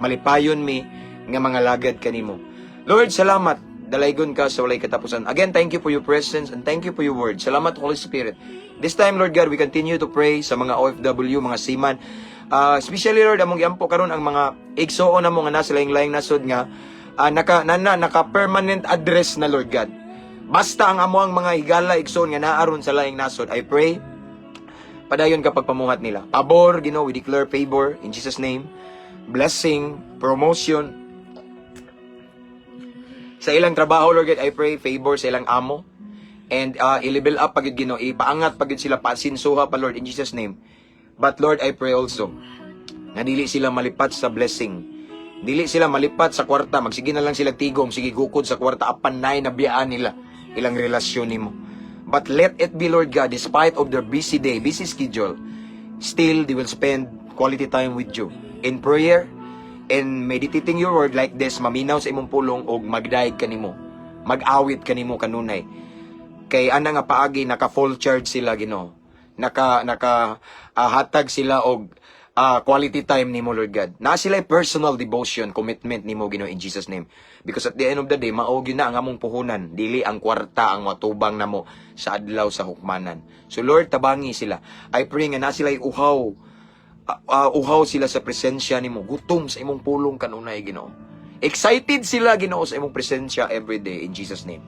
Speaker 2: Malipayon mi nga mga lagad kanimo. Lord, salamat. Dalaygon ka sa walay katapusan. Again, thank you for your presence and thank you for your word. Salamat, Holy Spirit. This time, Lord God, we continue to pray sa mga OFW, mga seaman. Especially, Lord, among giampo karon ang mga igsoon na mga nasa laing-laing nasod nga naka permanent address na, Lord God. Basta ang amo ang mga higala igsoon nga naaron sa laing nasod, I pray padayon ka pagpamuhat nila. Pabor, Ginoo, we declare favor in Jesus' name. Blessing, promotion, sa ilang trabaho, Lord God, I pray favor sa ilang amo. And i-level up pagid, Ginoo, ipaangat pagid sila, pasinsuha pa, Lord, in Jesus' name. But Lord, I pray also nga dili sila malipat sa blessing. Dili sila malipat sa kwarta, magsige na lang sila tigom, sige gukod sa kwarta apan nay nabiyaan nila ilang relasyon nimo. But let it be, Lord God, despite of their busy day, busy schedule, still they will spend quality time with you in prayer, in meditating your word like this, maminaw sa imong pulong og magdayeg kanimo, mag-awit kanimo kanunay. Kay ana nga paagi naka full charge sila, Ginoo. Naka hatag sila og quality time nimo, Lord God. Na sila personal devotion, commitment nimo, Ginoo, in Jesus' name. Because at the end of the day, mao gyud na ang among puhunan, dili ang kwarta ang matubang namo sa adlaw sa hukmanan. So Lord, tabangi sila. I pray nga na sila uhaw, uhaw sila sa presensya nimo, gutom sa imong pulong kanunay, Ginoo. Excited sila, Ginoo, sa imong presensya every day in Jesus' name.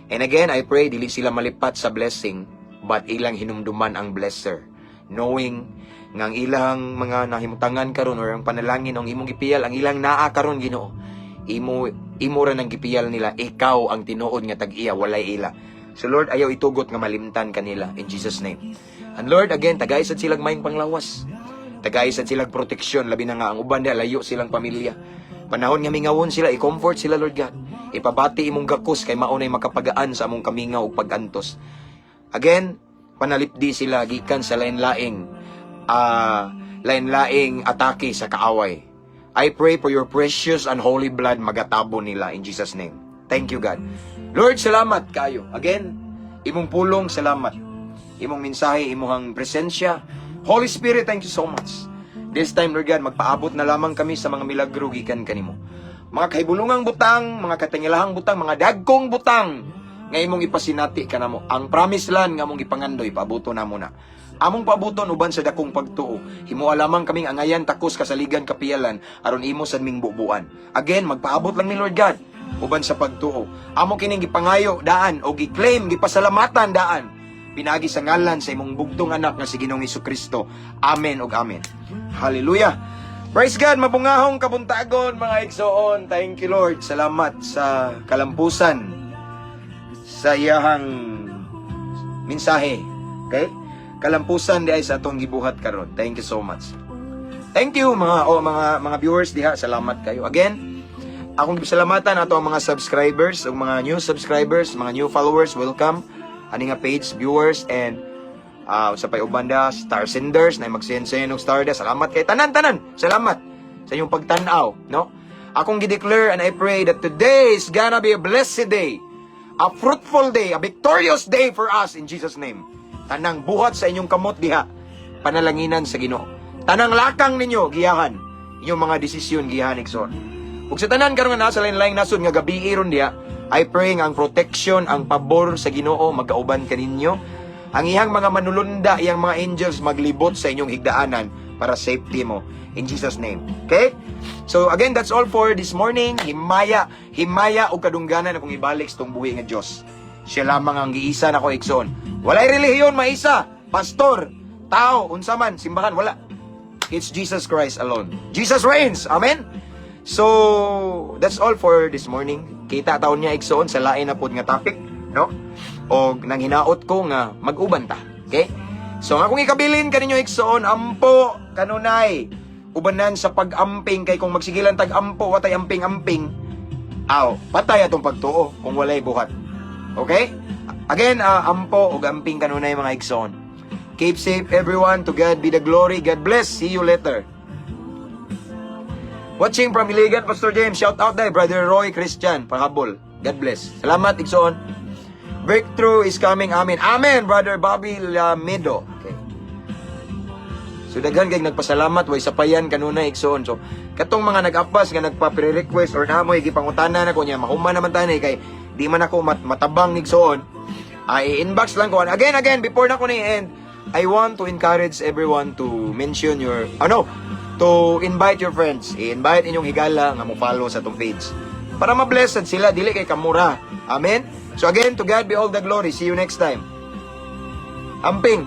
Speaker 2: And again, I pray dili sila malipat sa blessing, but ilang hinumduman ang blesser, knowing nga ang ilang mga nahimutangan karon or ang panalangin ang imong gipiyal, ang ilang naa karon, Ginoo, imo ra nang gipiyal nila. Ikaw ang tinuod nga tag-iya, walay ila. So Lord, ayaw itugot nga malimtan kanila in Jesus' name. And Lord, again, tagay sad silang maayong panglawas. Tagay sad silang proteksyon, labi na nga ang uban diha layo silang pamilya. Panahon nga mingawon sila, i-comfort sila, Lord God. Ipabati imong gakos kay mao nay makapagaan sa among kamingaw ug pagantos. Again, panalipdi sila gikan sa lain-laing atake sa kaaway. I pray for your precious and holy blood magatabo nila in Jesus' name. Thank you, God. Lord, salamat kayo. Again, imong pulong, salamat. Imong mensahe, imong presensya. Holy Spirit, thank you so much. This time, Lord God, magpaabot na lamang kami sa mga milagro gikan kanimo. Mga kahibulungang butang, mga katingilahang butang, mga dagkong butang nga imong ipasinati kanamo. Ang promise land nga among gipangandoy, paabuto namo na. Among paabuton uban sa dakong pagtuo. Himoa lamang kaming angayan, takos, kasaligan, kapiyalan aron imo sad ming bubuan. Again, magpaabot lang ni, Lord God, uban sa pagtuo. Amo kining gipangayo daan o gi-claim, gipasalamatan daan. Pinaagi sa ngalan sa imong bugtong anak nga si Ginoong Kristo. Amen ug amen. Hallelujah. Praise God, mabungahong kabuntagon, mga igsoon. Thank you, Lord. Salamat sa kalampusan sa iyahang mensahe. Okay? Kalampusan di ay sa atong gibuhat karon. Thank you so much. Thank you mga oh, mga viewers diha. Salamat kayo. Again, akong gipasalamatan ato ang mga subscribers, ug mga new subscribers, mga new followers, welcome ani nga page viewers and sa pay uban da, star senders na mag-send og star da. Salamat kay tanan tanan. Salamat sa inyong pagtan-aw, no? Akong gi-declare and I pray that today is gonna be a blessed day, a fruitful day, a victorious day for us in Jesus' name. Tanang buhat sa inyong kamot diha, panalanginan sa Ginoo. Tanang lakang ninyo giyahan, inyong mga desisyon giyahan, igsoon. Ug sa tanan karon nga nasa lain-laing nasod nga gabi ron diha, I pray nga ang protection, ang pabor sa Ginoo magkauban kaninyo. Ang iyang mga manulunda, iyang mga angels maglibot sa inyong higdaanan para safety mo. In Jesus' name. Okay? So again, that's all for this morning. Himaya, himaya o kadungganan akong ibalik sa tong buhi nga Dios. Siya lamang ang giisa nako, igsoon. Walay relihiyon maisa, pastor, tao, unsa man, simbahan, wala. It's Jesus Christ alone. Jesus reigns. Amen. So, that's all for this morning. Kita ta unya, igsoon, sa lain na pod nga topic, no? Og nang hinaot ko nga mag-uban ta. Okay? So, ang akong ikabilin kaninyo, igsoon, ampo kanunay. Ubanan sa pag-amping kay kung magsigilan tag ampo watay amping-amping, aw, patay atong pagtuo kung walay buhat. Okay? Again, ampo ug amping kanunay, mga igsoon. Keep safe, everyone. To God be the glory. God bless. See you later. Watching from Iligan, Pastor James. Shout out dai, Brother Roy Christian. Pahabol. God bless. Salamat, igsoon. Breakthrough is coming. Amen. Amen, Brother Bobby Lamido. Okay. So daghan kay nagpasalamat way sapayan kanunay, igsoon. So katong mga nag-apas nga nagpa-pre-request or namoy gipangutana nako niya, mahuman naman tani kay di man ako matabang, igsoon. Ay inbox lang ko. Again, again, before na ko ni end, I want to encourage everyone to mention your ano, to invite your friends. I-invite inyong higala nga mo follow sa atong page. Para ma-blessed sila, dili kay kamura. Amen? So again, to God be all the glory. See you next time. Amping.